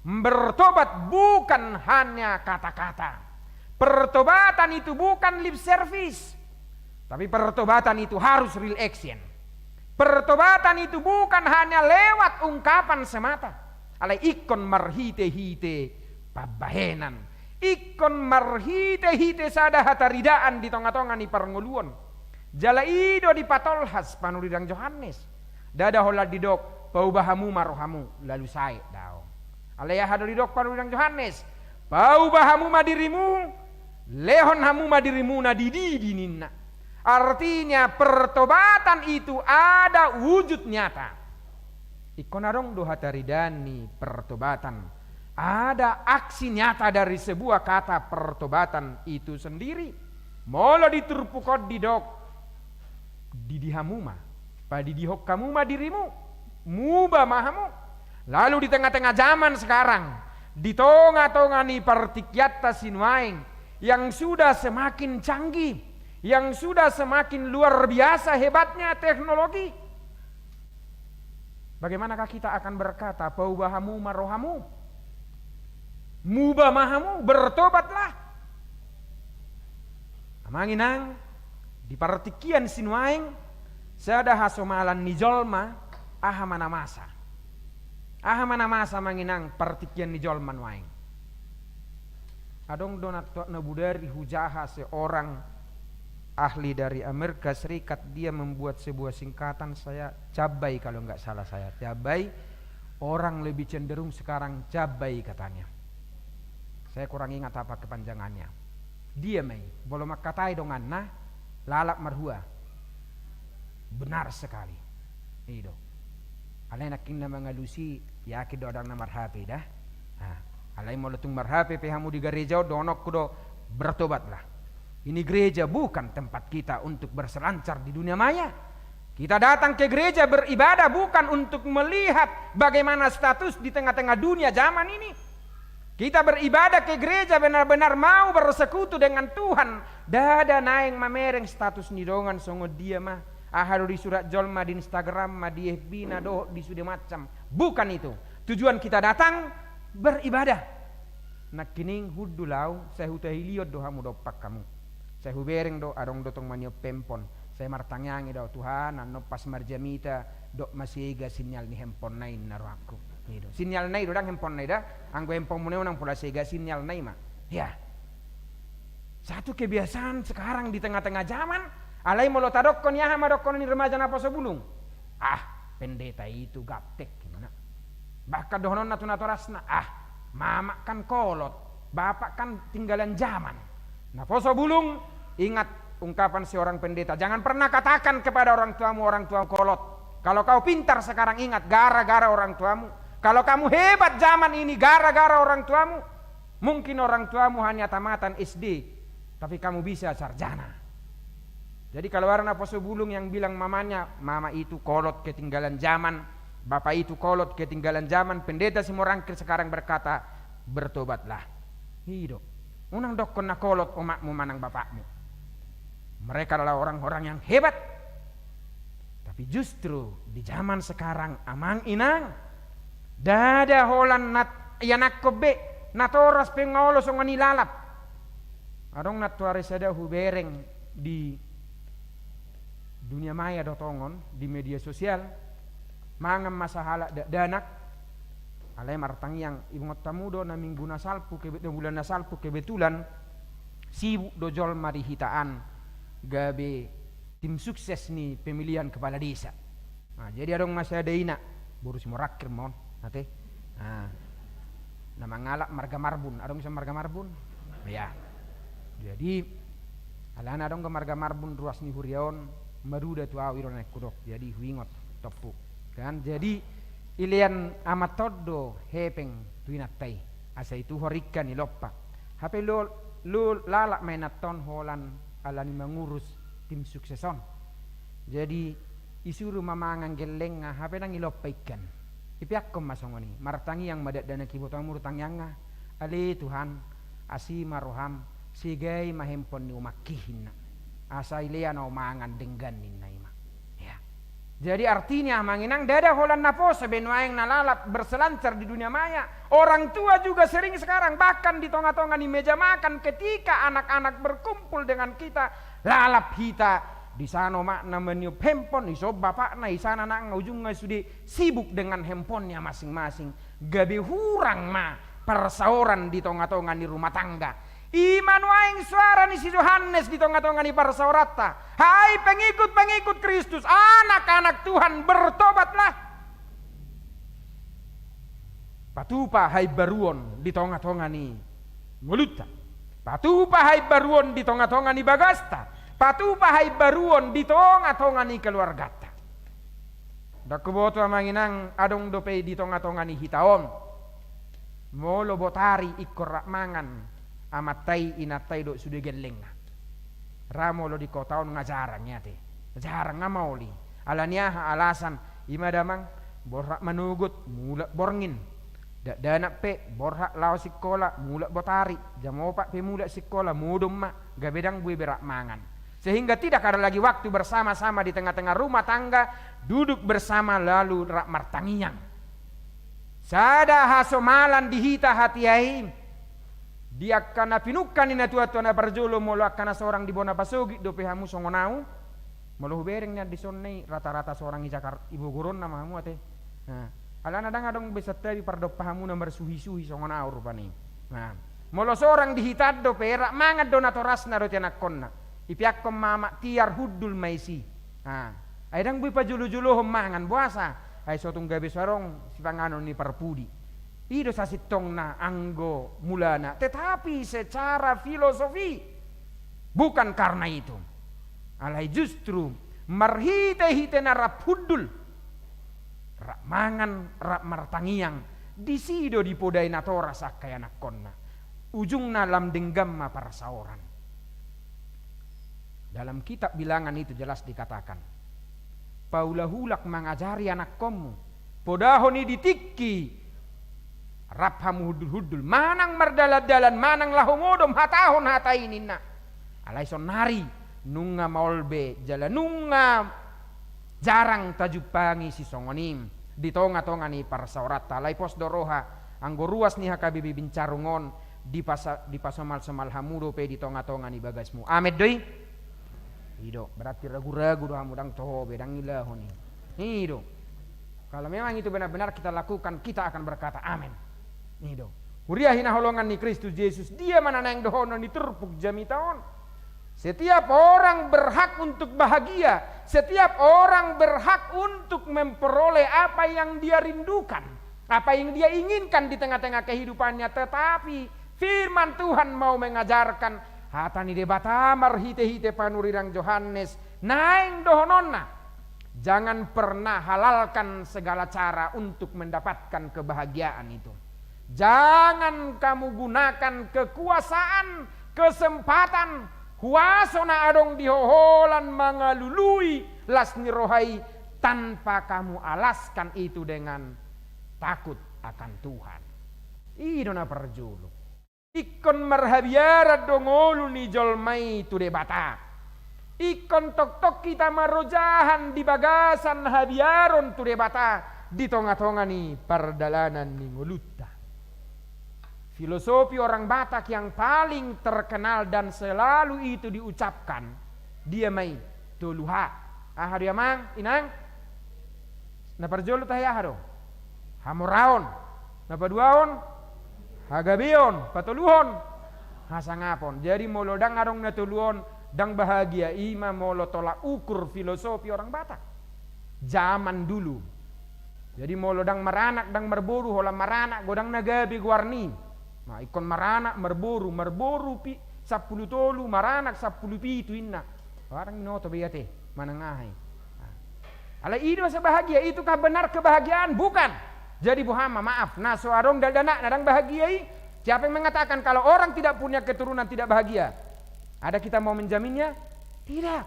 bertobat bukan hanya kata-kata. Pertobatan itu bukan lip service. Tapi pertobatan itu harus real action. Pertobatan itu bukan hanya lewat ungkapan semata. Alai ingkon marhite-hite pambahenan. Ingkon marhite-hite sada hataridaan di tonga-tonga ni parngoluon. Jala i do dipatolhas panurirang Johannes. Ndada holan didok, "Pauba hamu ma rohamu," lalu sae, daong. Alai aha do didok panurirang Johannes? "Pauba hamu ma dirimu, lehon hamu ma dirimuna dididi," ninna. Artinya, pertobatan itu ada wujud nyata. Ingkon adong do hataridaan ni pertobatan. Ada aksi nyata dari sebuah kata pertobatan itu sendiri. Molo di turpuk on didok, "Didi hamu ma, padidihon hamu ma dirimu, muba ma hamu." Lalu di tengah-tengah zaman sekarang, di tonga-tonga ni partingkianta sinuaeng yang sudah semakin canggih, yang sudah semakin luar biasa hebatnya teknologi, bagaimanakah kita akan berkata, "Pauba hamu ma rohamu, muba ma hamu, bertobatlah"? Amang inang, di partingkian sinuaeng, sada hasomalan ni jolma, aha ma na masa? Aha ma na masa, amang inang, partingkian ni jolma nuaeng? Adong do na, na bodari hujaha seorang ahli dari Amerika Serikat, dia membuat sebuah singkatan, saya cabai kalau nggak salah saya, cabai, orang lebih cenderung sekarang cabai katanya. Saya kurang ingat apa kepanjangannya. Dia ma i, molo mangkatai donganna, lalap marhua. Benar sekali. I do. Alai nangkin na mangalusi, yakin do adong na mar-H P da. Nah, alai molo tung mar-H P pe hamu di gareja on, dohononku do, bertobatlah. Ini gereja bukan tempat kita untuk berselancar di dunia maya. Kita datang ke gereja beribadah bukan untuk melihat bagaimana status di tengah-tengah dunia zaman ini. Kita beribadah ke gereja benar-benar mau bersekutu dengan Tuhan. Ndada naeng mamereng status ni dongan songon dia ma. Aha do disurat jolma di Instagram ma, di F B na dohot di sude macam. Bukan itu. Tujuan kita datang beribadah. Nangkining hundul au, sai hutahilion do hamu dompak hamu. Sai hubereng do, adong do tong maniop hempon. Sai martangiang i do au, Tuhan, annon pas marjamita, dok ma sega sinyal ni hemponna i ninna rohangku. I do. Sinyalna i do, ndang hemponna i da. Anggo hemponmuna i unang pola sega sinyalna i ma. Ya. Satu kebiasaan sekarang di tengah-tengah zaman, alai molo tadokkon i, aha ma dohonon ni remaja naposo bulung? Ah, pendeta itu gaptek, gimana? Bahkan dohononna tu natorasna, ah, mamak kan kolot, bapak kan tinggalan zaman. Naposo bulung, ingat ungkapan seorang pendeta, jangan pernah katakan kepada orang tuamu, "Orang tuamu kolot." Kalau kau pintar sekarang, ingat, gara-gara orang tuamu. Kalau kamu hebat zaman ini, gara-gara orang tuamu. Mungkin orang tuamu hanya tamatan S D, tapi kamu bisa sarjana. Jadi kalau ada naposo bulung yang bilang mamanya, "Mama itu kolot, ketinggalan zaman, bapak itu kolot, ketinggalan zaman," pendeta Simorangkir sekarang berkata, "Bertobatlah." I do. Unang dokkon na kolot omakmu manang bapakmu. Mereka adalah orang-orang yang hebat. Tapi justru di zaman sekarang, amang inang, ndada holan na ianakhon be, natoras pe nga olo songon i lalap. Adong nantoari sada hubereng di dunia maya do tongon, di media sosial, mangan ma sahalak dakdanak, alai martangiang, ingot hamu do na minggu na salpu kebe-, na bulan na salpu kebetulan, sibuk do jolma di hita an, gabe tim sukses ni pemilihan kepala desa. Nah, jadi adong ma sada ina, boru Simorangkir ma on, ate. Nah, na mangalap marga Marbun, adong ise marga Marbun? Ya. Jadi, alana adong do marga Marbun ruas ni huria on, maruda tu au, i do naeng hudok, jadi huingot, tompu. Kan, jadi, ilean amanta on do hepeng tu inanta i, asa ituhor ingka ni lompa. Hape lo, lo lalap ma inanta on holan alani mangurus tim sukses on. Jadi, isuru ma mangan gellengna, hape ndang ilompa ingkan. Ipeakkon ma songon i, martangiang ma dakdanak, iboto hamu do tangiangna, "Ale Tuhan, asi ma roham, segai ma hempon ni omakki," ninna. "Asa ilean au mangan denggan," ninna i ma. Ya. Jadi artinya, amang inang, ndada holan naposo be nuaeng na lalap berselancar di dunia maya. Orang tua juga sering sekarang, bahkan di tonga-tonga ni meja makan, ketika anak-anak berkumpul dengan kita, lalap hita, di sana omakna maniop hempon, dison bapakna, di sana anakna, ujungna sude sibuk dengan hemponnya masing-masing. Gabe hurang ma parsaoran di tonga-tonga ni rumah tangga. I ma nuaeng suara ni si Johannes di tonga-tonga ni parsaoranta. Hai pengikut-pengikut Kristus, anak-anak Tuhan, bertobatlah. Patupa haimbaruon di tonga-tonga ni ngolunta. Patupa haimbaruon di tonga-tonga ni bagasta. Patupa haimbaruon di tonga-tonga ni keluarganta. Ndang huboto, amang inang, adong dope di tonga-tonga ni hita on, molo botari ingkon rap mangan amanta i, inanta i dohot sude gellengna? Ra molo di kota on nga jarang i, ate. Jarang, nga maol i. Alani aha alasan? I ma damang, borhat manogot, mulak borngin. Dakdanak pe borhat laho sikola, mulak botari. Jam opat pe mulak sikola, modom ma, gabe ndang bue be rap mangan. Sehingga tidak ada lagi waktu bersama-sama di tengah-tengah rumah tangga, duduk bersama lalu rap martangiang. Sada hasomalan di hita hatiha i, di angka na pinungka ni natuatua na parjolo, molo angka na sorang di bona pasogit dope hamu songon au. Molo hubereng nian dison i, rata-rata sorang i Jakar-, i Bogor on nama hamu ate. Nah, alana ndang adong be santabi pardompahanmuna marsuhisuhi songon au rupani. Nah, molo sorang di hita dope, rap mangan do natorasna dohot ianakkonna. Ipeakkon ma amak tiar, hundul ma disi. Nah, ai ndang boi pajolojolohon mangan, boasa? Ai so tung gabe so adong sipanganon ni parpudi. I do sasintongna anggo mulana. Tetapi secara filosofi, bukan karena itu. Alai justru marhitehite na rap hundul, rap mangan, rap martangiang, disi do dipodai natoras angka ianakkonna. Ujungna lam denggan ma parsaoran. Dalam kitab Bilangan itu jelas dikatakan, paulak-ulak mangajari anakkonmu, podahon i di tingki rap hamu hundul-hundul, manang mardalan-dalan, manang laho modom hatahon hata i ninna. Alai saonnari nunga maol be jala nunga jarang tajumpangi sisongon i di tonga-tonga ni parsaoranta. Alai pos do roha, anggo ruas ni H K B P Bincarung on, dipasa-, dipasomal-somal hamu dope di tonga-tonga ni bagasmu. Amen do i? I do, berarti ragu-ragu do hamu, ndang toho be, ndang ilahon i. I do. Kalau memang itu benar-benar kita lakukan, kita akan berkata amen. I do. Huria hinaholongan ni Kristus Jesus, dia ma na naeng dohonon ni turpuk jamita on? Setiap orang berhak untuk bahagia. Setiap orang berhak untuk memperoleh apa yang dia rindukan, apa yang dia inginkan di tengah-tengah kehidupannya. Tetapi firman Tuhan mau mengajarkan, hata ni Debata marhite-hite panurirang Johannes, naeng dohononna, jangan pernah halalkan segala cara untuk mendapatkan kebahagiaan itu. Jangan kamu gunakan kekuasaan, kesempatan, huaso na adong di ho holan mangalului las ni roha i tanpa kamu alaskan itu dengan takut akan Tuhan. I do na parjolo. Ingkon marhabiaran do ngolu ni jolma i tu Debata. Ingkon tongtong hita marojahan di bagasan habiaron tu Debata di tonga-tonga ni pardalanan ni ngolunta. Filosofi orang Batak yang paling terkenal dan selalu itu diucapkan, dia ma i? Tolu H. Aha do i amang, inang? Na parjolo tahe aha do? Hamoraon. Na paduahon? Hagabeon. Patoluhon? Hasangapon. Jadi molo ndang adong na tolu on, ndang bahagia. I ma molo tolak ukur filosofi orang Batak zaman dulu. Jadi molo ndang maranak, ndang marboru, holan maranak, godang na gabe goarna i. Nah, ingkon maranak, marboru, marboru pi-, sampulu tolu, maranak sampulu pitu inna. Barang binoto be i ate, manang aha i. Nah. Alai i do asa bahagia, itukah benar kebahagiaan? Bukan. Jadi boha ma, maaf, na so adong dakdanak na ndang bahagia i? Siapa yang mengatakan kalau orang tidak punya keturunan tidak bahagia? Ada kita mau menjaminnya? Tidak.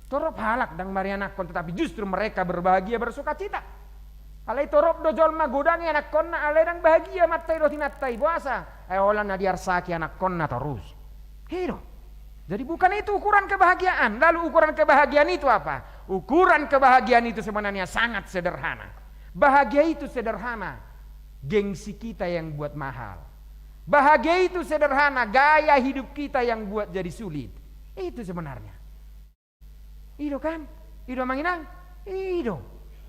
Torop halak ndang marianakkon, tetapi justru mereka berbahagia, bersukacita. Alai torop do jolma godang ianakkonna, alai ndang bahagia amanta i dohot inanta i. Boasa? Ai holan na diarsaki anakkonna torus. I do. Jadi bukan itu ukuran kebahagiaan. Lalu ukuran kebahagiaan itu apa? Ukuran kebahagiaan itu sebenarnya sangat sederhana. Bahagia itu sederhana. Gengsi kita yang buat mahal. Bahagia itu sederhana. Gaya hidup kita yang buat jadi sulit. Itu sebenarnya. I do kan? I do amang inang? I do.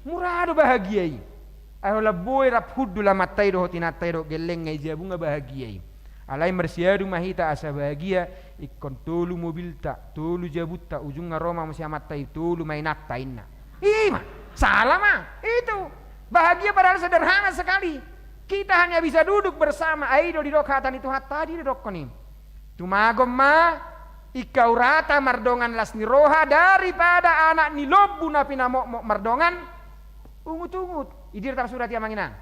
Mura do bahagia i. Ai holan boi rap hundul amanta i dohot inanta i dohot gellengna, i jabu nga bahagia i. Alai marsiadu ma hita asa bahagia, ingkon tolu mobilta, tolu jabunta, ujungna ro ma muse amanta i, tolu ma inanta inna. I ma, salah ma. Itu. Bahagia padahal sederhana sekali. Kita hanya bisa duduk bersama. Ai i do didok hata ni Tuhanta, didokkon i. Tumagon ma ingkon urata mardongan las ni roha daripada anak ni lombu na pinamokmok mardongan ungut-ungut. I dia tarsurat i amang inang?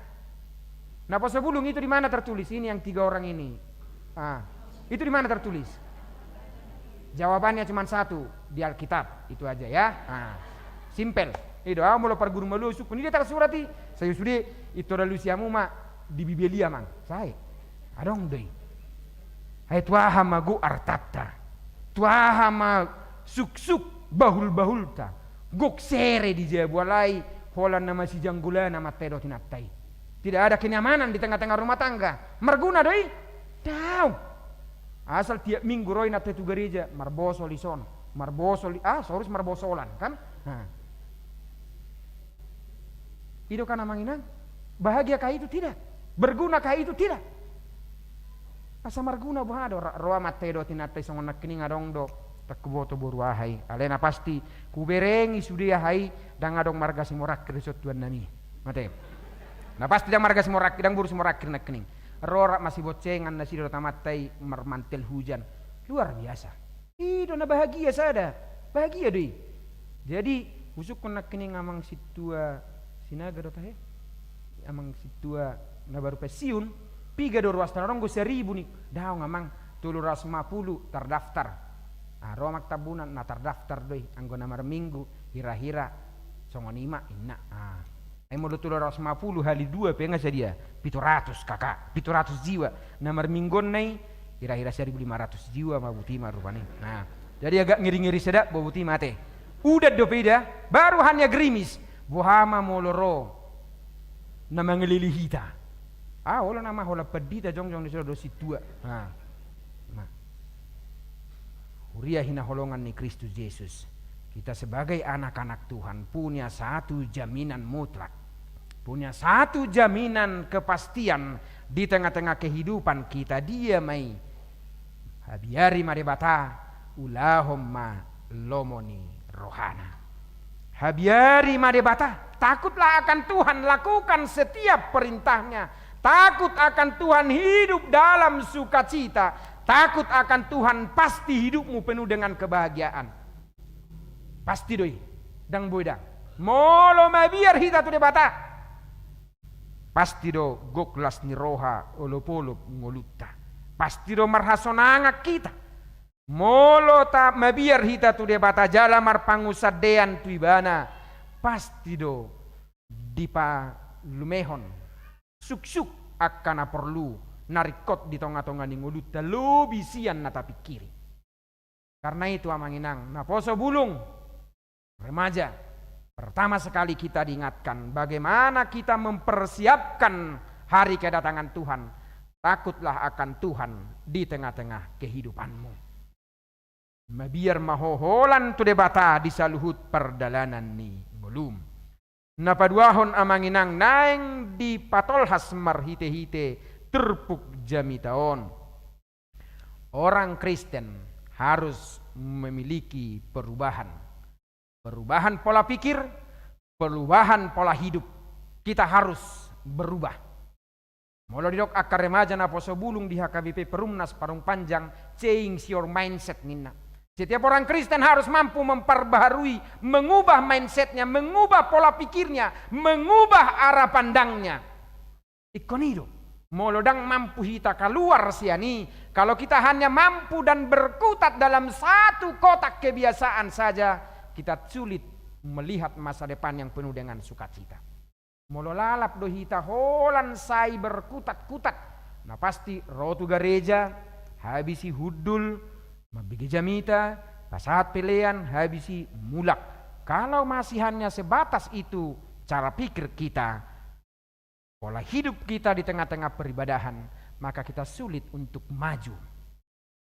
Naposobulung, itu di mana tertulis ini yang tiga orang ini? Ah, itu di mana tertulis? Jawabannya cuma satu, di Alkitab. Itu aja ya. Ah, simpel. I do, au molo parguru malua sungkun, i dia tarsurat i? Sai sude, ito dalu siamu ma di Bibel i amang. Sai. Adong do i. Ai tu aha ma gok artanta? Aha ma suksuk bahul-bahulta? Gok sere di jabu alai holan na masijanggolan amanta i dohot inanta i. Tidak ada kenyamanan di tengah-tengah rumah tangga. Marguna do i? Daong. Asal tiap minggu ro inanta i tu gareja, marbosol i son, marbosol i, ah, sorus marbosolan, kan? Nah. I do kan, amang inang? Bahagiakah itu? Tidak. Bergunakah itu? Tidak. Asa marguna boha do, ro amanta i dohot inanta i songon nangkining adong do, ndang huboto boru aha i. Alai na pasti huberengi sude aha i, ndang adong marga Simorangkir di son tuan nami. Mate. Na pasti ndang marga Simorangkir, ndang boru Simorangkir nangkining. Ro rap masiboncengan nasida dohot amanta i marmantel hujan. Luar biasa. I do na bahagia sada. Bahagia do i. Jadi, husungkun nangkining amang sintua Sinaga do tahe. Amang sintua na baru pensiun, piga do ruasna? Adong do saribu ni. Daong, amang, tolu ratus lima puluh tardaftar. Ah, ro amang Tambunan, na tardaftar do i, anggo na marminggu, hira-hira songon i ma, inna. Ah. Ai molo tolu ratus lima puluh hali dua pe nga sadia? Pitu ratus, kakak, pitu ratus jiwa. Na marmingguonna i, hira-hira saribu lima ratus jiwa ma, boti ma rupani. Nah, jadi agak ngeri-ngeri sada, bo, boti ma ate. Udan dope i da, baru hanya gerimis. Boha ma molo ro na mangalele hita? Ah, olo nama, holan pandita jongjong di son do sintua. Nah. Nah. Huria hinaholongan ni Kristus Jesus, kita sebagai anak-anak Tuhan punya satu jaminan mutlak, punya satu jaminan kepastian di tengah-tengah kehidupan kita. Dia ma i: Habiari ma Debata, ulahon ma lomo ni rohana. Habiari ma Debata, takutlah akan Tuhan, lakukan setiap perintahnya. Takut akan Tuhan, hidup dalam sukacita. Takut akan Tuhan, pasti hidupmu penuh dengan kebahagiaan. Pasti do i, ndang boi ndang. Molo mabiar hita tu Debata, pasti do gok las ni roha, olop-olop ngolunta. Pasti do marhasonangan hita. Molo ta mabiar hita tu Debata jala marpangunsandean tu Ibana, pasti do dipalumehon suksuk angka na porlu, na ringkot di tonga-tonga ni ngolunta, lobi sian na tapingkiri. Karena itu, amang inang naposo bulung, remaja, pertama sekali kita diingatkan bagaimana kita mempersiapkan hari kedatangan Tuhan. Takutlah akan Tuhan di tengah-tengah kehidupanmu. Mabiar ma ho holan tu Debata di saluhut pardalanan ni ngolum. Na paduahon, amang inang, naeng dipatolhas marhite-hite turpuk jamita on. Orang Kristen harus memiliki perubahan. Perubahan pola pikir, perubahan pola hidup. Kita harus berubah. Molo didok angka remaja naposo bulung di H K B P Perumnas Parung Panjang, change your mindset ninna. Setiap orang Kristen harus mampu memperbaharui, mengubah mindsetnya, mengubah pola pikirnya, mengubah arah pandangnya. Ingkon i do. Molo ndang mampu hita kaluar sian i, kalau kita hanya mampu dan berkutat dalam satu kotak kebiasaan saja, kita sulit melihat masa depan yang penuh dengan sukacita. Molo lalap do hita holan sai berkutat-kutat, na pasti ro tu gareja, habis i hundul, mambege jamita, pasahat pelean, habis i mulak. Kalau masih hanya sebatas itu cara pikir kita, pola hidup kita di tengah-tengah peribadahan, maka kita sulit untuk maju.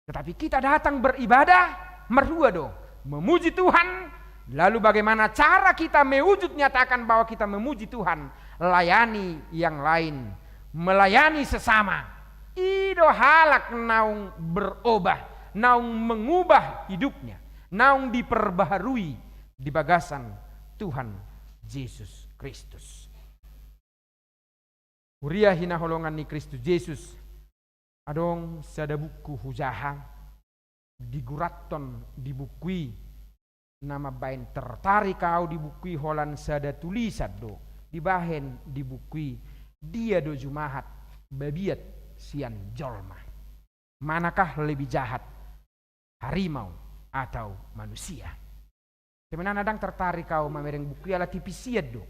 Tetapi kita datang beribadah, marhua do, memuji Tuhan. Lalu bagaimana cara kita mewujud nyatakan bahwa kita memuji Tuhan? Layani yang lain, melayani sesama. I do halak naung berubah, naung mengubah hidupnya, naung diperbaharui di bagasan Tuhan Jesus Kristus. Huria hinaholongan ni Kristus Jesus, adong sada buku hujaha, digurathon di buku i, na mambahen tertarik au di buku i holan sada tulisan do dibahen di buku i: Dia do jumahat babiat sian jolma? Manakah lebih jahat, harimau atau manusia? Sebenarna ndang tertarik au mamereng buku i ala tipis sian do.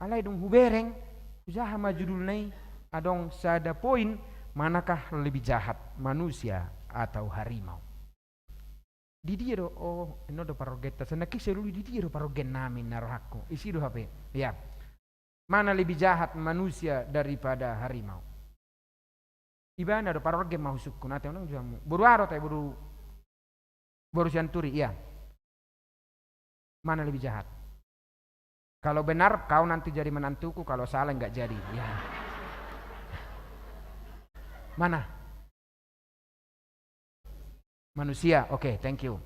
Alai dung hubereng, hujaha ma judulna i, adong sada poin: Manakah lebih jahat, manusia atau harimau? Di dia do, oh, ino do parorgenta. Sanangkin sai uli di dia do parorgen nami na rohangku. Isi do hape. Ya. Mana lebih jahat manusia daripada harimau? Ibana do parorgen ma husungkun, ate unang juamu. Boru Aro te, boru, boru Sianturi, iya. Mana lebih jahat? Kalau benar, kau nanti jadi menantuku, kalau salah, nggak jadi. Ya. Mana? Manusia, oke, thank you.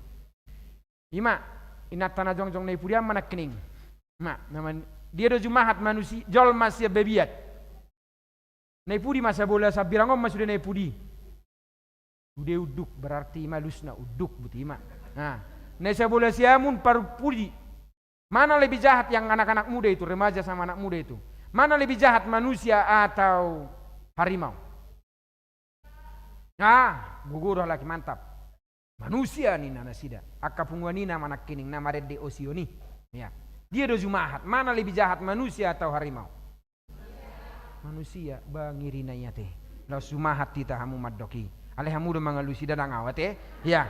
Ima, inanta na jongjong na i pudi ma nangkining. Ma, naman, dia do jumahat manusia, jolma sian babiat. Na i pudi ma sabola sambirang on ma sude na i pudi. Sude unduk, berarti ima lusna unduk, buti ima. Nah, na i sabola siamun parpudi. Mana lebih jahat yang anak-anak muda itu, remaja sama anak muda itu? Mana lebih jahat, manusia atau harimau? Ah, gogo do halak i, mantap. Manusia ninna nasida. Angka punguan i na ma nangkining na marende osion i. Ya. Dia do jumahat, mana lebih jahat, manusia atau harimau? Manusia. Bah, ngeri na i ate. Laos jumahat hita hamu mandok i. Alai hamu do mangalusi, ndang au ate. Ya.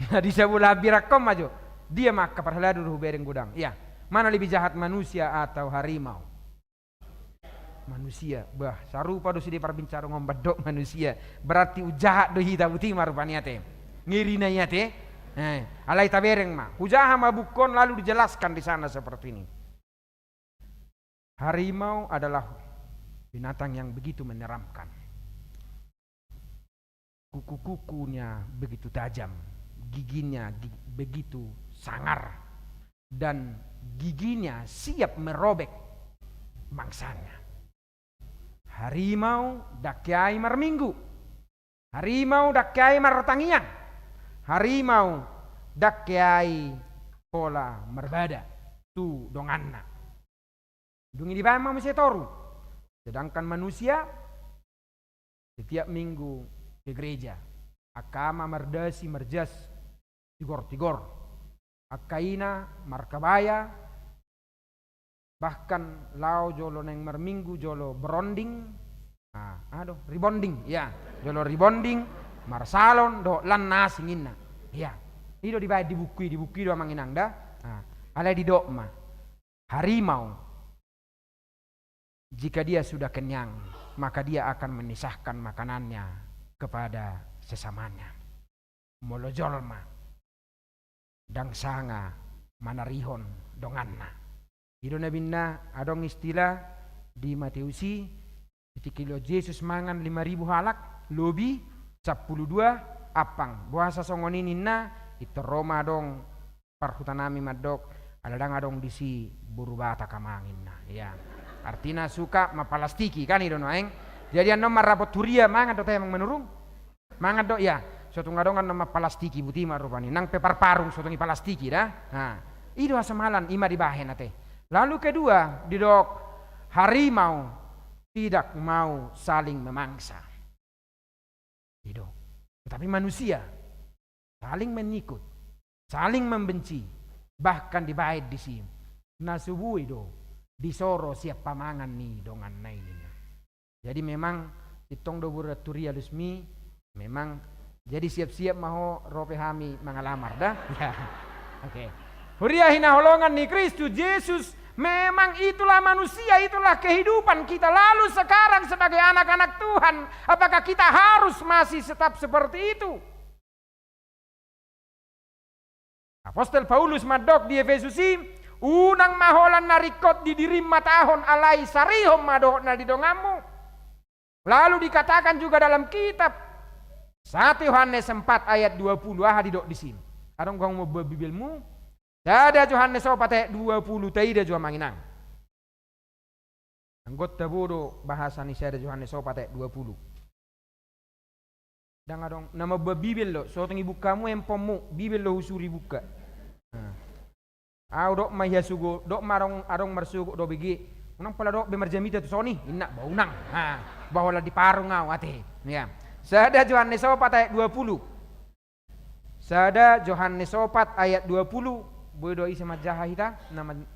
Na di sabola hambirangkon ma jo. Dia ma angka parhalado do hubereng godang. Ya. Mana lebih jahat, manusia atau harimau? Manusia. Bah, sarupa do sude parbincangan on, mandok manusia. Berarti umjahat do hita, buti ma rupani ate. Ngeri na i ate. Eh, alai tabereng ma. Hujaha ma buku on, lalu dijelaskan di sana seperti ini. Harimau adalah binatang yang begitu menyeramkan. Kuku-kukunya begitu tajam, giginya gi-, begitu sangar, dan giginya siap merobek mangsanya. Harimau ndang keai marminggu. Harimau ndang keai martangiang. Harimau ndang keai pola marbada tu donganna. Dung i dibaen ma muse toru. Sedangkan manusia setiap minggu ke gereja. Angka ama mardasi, marjas, tigor-tigor. Angka ina markabaya, bahkan laho jolo naeng marminggu jolo beronding. Ah, aduh, rebonding, ya. Jolo rebonding, marsalon, dohot lan na asing inna. Ya. I do dibaen di buku i, di buku i do amang inang da. Ah, alai didok ma. Harimau, jika dia sudah kenyang, maka dia akan menisahkan makanannya kepada sesamanya. Molo jolma ndang sanga manarihon donganna. I do na ninna, adong istilah di Mateus i, ketika Jesus mangan lima ribu halak, lobi, sampulu dua ampang. Boasa songon i ninna, pintor ro ma adong parhuta nami mandok, ala ndang adong disi boru Batak amang inna. Ya. Artina suka mapalastiki, kan i do nuaeng. Jadi annon marrapot huria mangan do ate amang Manurung? Mangan do, ya. So tung adong annon mapalastiki, buti ma rupani. Nang pe parparung so tung ipalastiki da. Nah, i do hasamalan, i ma dibahen ate. Lalu kedua, didok, harimau tidak mau saling memangsa. I do. Tetapi manusia saling menikut, saling membenci, bahkan dibaen disi. Na so boi do disoro sian pamangan ni donganna i ninna. Jadi memang sintong do boru Anturi alusmi, memang jadi siap-siap ma ho, ro pe hami mangalamar da. Ya. Oke. Huria hinaholongan ni Kristus Jesus, memang itulah manusia, itulah kehidupan kita. Lalu sekarang sebagai anak-anak Tuhan, apakah kita harus masih tetap seperti itu? Apostel Paulus mandok di Efesus i, unang ma holan na ringkot di dirim matahon, alai sarihon ma dohot na di donganmu. Lalu dikatakan juga dalam kitab satu Yohanes empat ayat dua puluh, aha didok disi? Adong gong mo buat Bibelmu? Sada Johannes opat ayat dua puluh, taida jo amang inang. Anggo tabo do bahasa ni sada Johannes opat ayat dua puluh. Ndang adong na mambuat Bibel do, so tung ibuka hamu handphonemu, Bibel do husuru ibuka. Nah. Au dok ma ia sugo, dok ma adong, adong marsugo do bege. Unang pola dok be marjamita tu son i, inna, bah unang. Nah, bah holan diparung au ate. Ya. Sada Johannes opat ayat dua puluh. Sada Johannes opat ayat dua puluh. Boi do ise manjaha hita? Na man-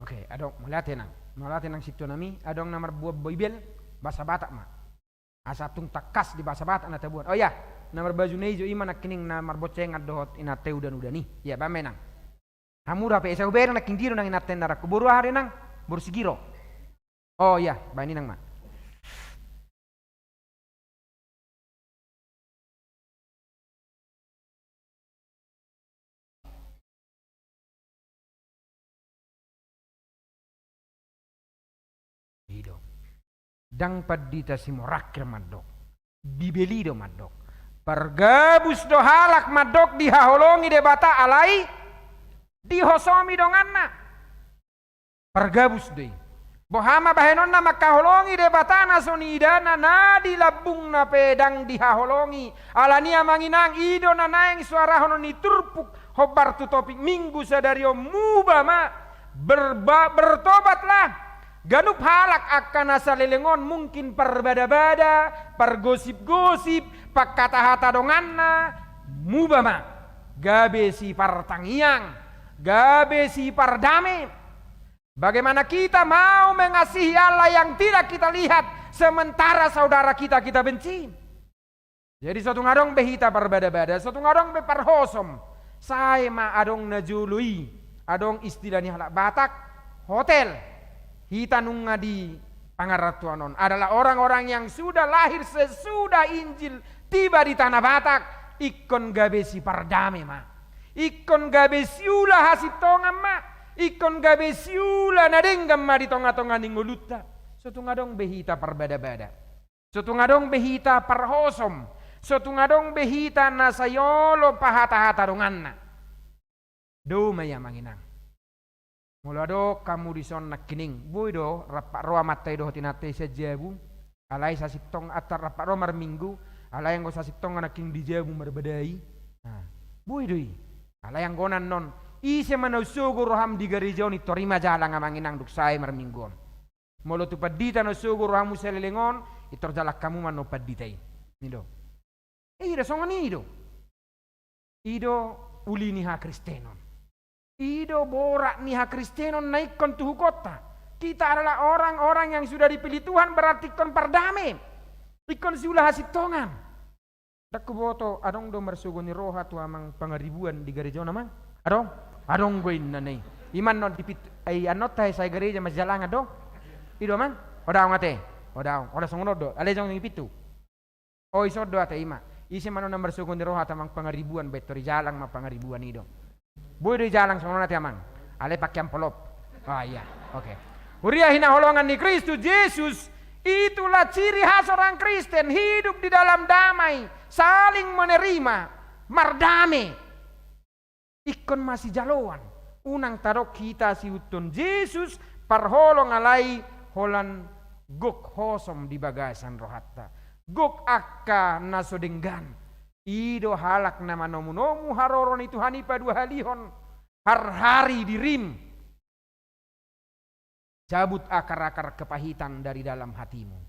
Oke, adong, mauliate nang. Mauliate nang sintua nami, adong na marboan Bibel, bahasa Batak ma. Asa tung tangkas di bahasa Batak na taboan. Oh iya, na marbaju na ijo i ma nangkining na marboncengan dohot inanta udan-udan i. Iya, baen ma i nang. Hamu dope, asa hubereng nangkin dia do nang inanta i na rangku. Boru aha do i nang? Boru Sigiro. Oh iya, baen i nang ma. I do. Ndang pandita Simorangkir mandok. Bibel i do mandok. Pargabus do halak mandok dihaholongi Debata alai dihosomi donganna. Pargabus do i. Boha ma bahenonna mangkaholongi Debata na so niidana, na di lambungna pe ndang dihaholongi. Alani i amang inang, i do na naeng suarahonon ni turpuk hombar tu topik Minggu sadari on, muba ma. Berba-, bertobatlah. Ganup halak angka na saleleng on mungkin parbada-bada, pargosip-gosip, pangkata-hata donganna, muba ma. Gabe sipartangiang, gabe sipardame. Bagaimana kita mau mengasihi Allah yang tidak kita lihat, sementara saudara kita, kita benci? Jadi, so tung adong be hita parbada-bada, so tung adong be parhosom, sae ma adong na jolo i, adong istilah ni halak Batak, hotel. Hita nunga di pangarantoan on adalah orang-orang yang sudah lahir sesudah Injil tiba di tanah Batak, ingkon gabe sipardame ma. Ingkon gabe siula hasintongan ma. Ingkon gabe siula na denggan ma di tonga-tonga ni ngolunta. So tung adong be hita parbada-bada. So tung adong be hita parhosom. So tung adong be hita na sai olo pahata-hata donganna. Do ma i amang inang. Molo adong hamu dison nangkining, boi do rap roha amanta i dohot inanta i sian jabu, alai sasintong, antar rap roha marminggu, alai anggo sasintong nangkining di jabu marbadai. Nah, boi do i. Alai anggo na annon, ise ma na umsogo roham di gareja on, intor i ma jalang amang inang dung sae marminggu on. Molo tu pandita na umsogo rohamu saleleng on, intor jalang hamu ma annon pandita i. I do. I do songon i do. I do uli ni hakristenon. I do borat ni hakristenon na ingkon tuhukonta. Kita adalah orang-orang yang sudah dipilih Tuhan, berarti ingkon pardame. Ingkon siula hasintongan. Ndang huboto, adong do marsogo ni roha tu amang Pangaribuan di gareja on amang? Adong? Adong do inna i. I ma annon di pit-, ai annon tahe sai gareja marsijalangan do? I do amang? Odaong ate. Odaong. Oda songon on do. Alai songon i pintu. O, ison do ate i ma. Ise ma annon na marsogo ni roha tu amang Pangaribuan, baen tor i jalang ma Pangaribuan i do. Boi do i jalang songon on ate amang. Alai pake amplop. Ah, iya. Oke. Huria hinaholongan ni Kristus Jesus, itulah ciri khas orang Kristen, hidup di dalam damai, saling menerima, mardame. Ingkon masijaloan. Unang tadok hita siihuthon Jesus parholong alai holan gok hosom di bagasan rohanta. Gok angka na so denggan. I do halak na manomunomu haroro ni Tuhan i paduahalihon harhari dirim. Cabut akar-akar kepahitan dari dalam hatimu.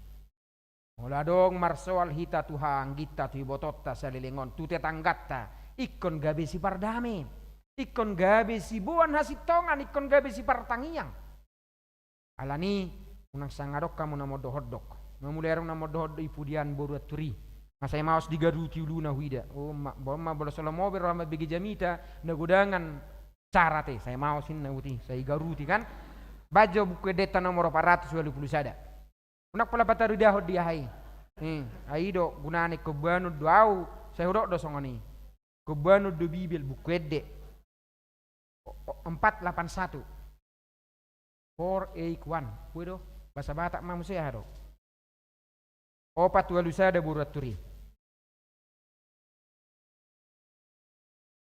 Molo adong marsoal hita tu haangginta, tu ibotonta saleleng on, tu tetangganta, ingkon gabe sipardame, ingkon gabe siboan hasintongan, ingkon gabe sipartangiang. Alani, unang sangadok hamu na mondok-ondok. Mamulai adong na mondok-ondok i pudian boru Anturi. Nga sai maos digaruti uluna huida. O ma, bo ma, molo so lomo be roha mambege jamita, na godangan cara te, sai maos inna uti, sai garuti kan. Baen jo Buku Endenta nomor opat ratus ualu pulu sada. Unang pola pataridahon di aha i. Hmm, ai i do gunana, ingkon boanon do au, sai hudok do songon i. Ingkon boanon do Bibel, Buku Ende. O, o, empat lapan satu. Four eight one. Boi do, bahasa Batak ma muse aha do. Opat ualu sada boru Anturi.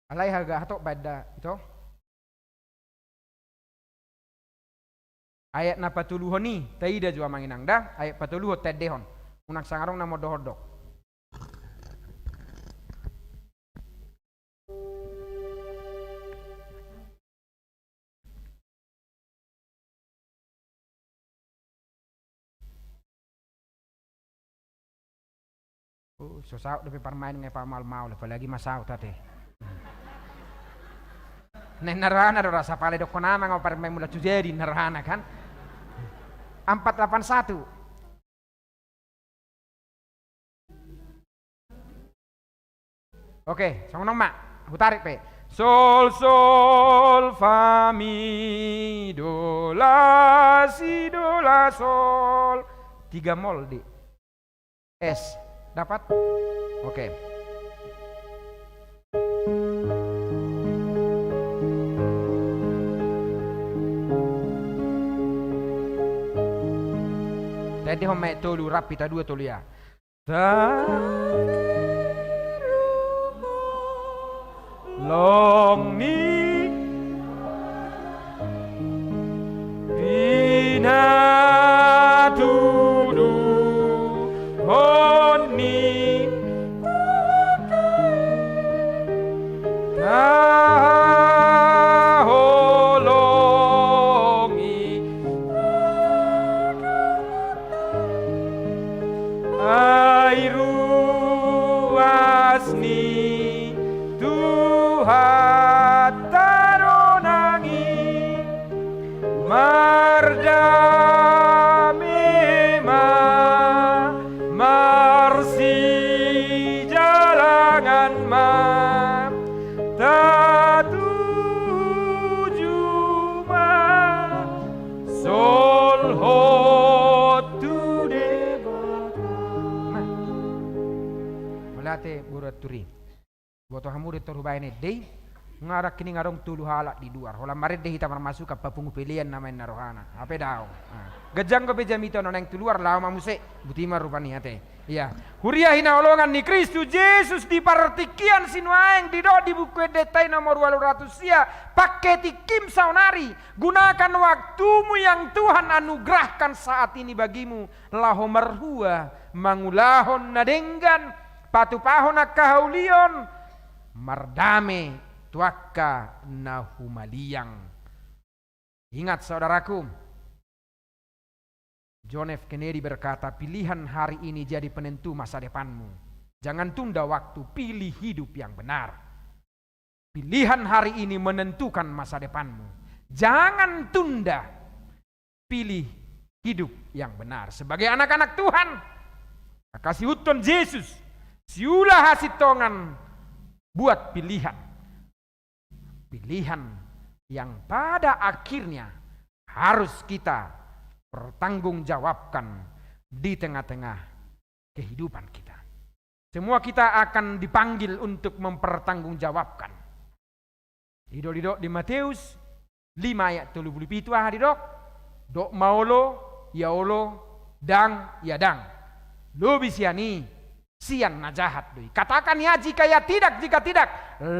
Alai haga hatop baen da, ito? Ayat na patoluhon i, taida jo amang inang da, ayat patoluhon taendehon. Unang sangadok na mondok-ondok. Oh, so saut dope parmaen nga i pamaol-maol, apalagi masaut ate. Naeng na rohana do rasa pala idokkon amang au parimbaen mula tu jadi na rohana kan. Empat delapan satu. Oke, songon on ma. Hutarik pe. Sol, sol, fa, mi, do, la, si, do, la, sol. Tiga mol di. Es. Dapat? Oke. Tadi hon ma tolu, rap hita dua tolu ya. Taruhon long ni pinatuduhon ni tahaholongi. Ai ruas ni Tuhanta do nang i, mardame ma, marsijalangan ma, tatuju ma solhot tu Debata. Nah. Mauliate boru Anturi. Boto hamu do tor hubaen ende i. Nga nangkining adong tolu halak di luar. Holan marende hita marmasukan papungu pelean na maen na rohana. Hape daong. Nah. Ganjang dope jamita on, naeng tu luar, laho ma muse. Buti ma rupani ate. Ia, huria hinaholongan ni Kristus Jesus, di partingkian sinuaeng didok di Buku Endenta i nomor ualu ratus sia, pangke tingkim saonari, gunakan waktumu yang Tuhan anugerahkan saat ini bagimu, laho marhua mangulahon na denggan, patupahon angka haulion, mardame tu angka na humaliang. Ingat, saudaraku, John F Kennedy berkata, "Pilihan hari ini jadi penentu masa depanmu. Jangan tunda waktu, pilih hidup yang benar." Pilihan hari ini menentukan masa depanmu. Jangan tunda, pilih hidup yang benar. Sebagai anak-anak Tuhan, angka siihuthon Jesus, siula hasintongan, buat pilihan. Pilihan yang pada akhirnya harus kita pertanggungjawabkan di tengah-tengah kehidupan kita. Semua kita akan dipanggil untuk mempertanggungjawabkan. I do didok di Mateus lima ayat tolu pulu pitu, aha didok? Dok ma olo, ia olo, dang, ia dang. Lobi sian i, sian na jahat do i. Katakan ya jika ya tidak, jika tidak,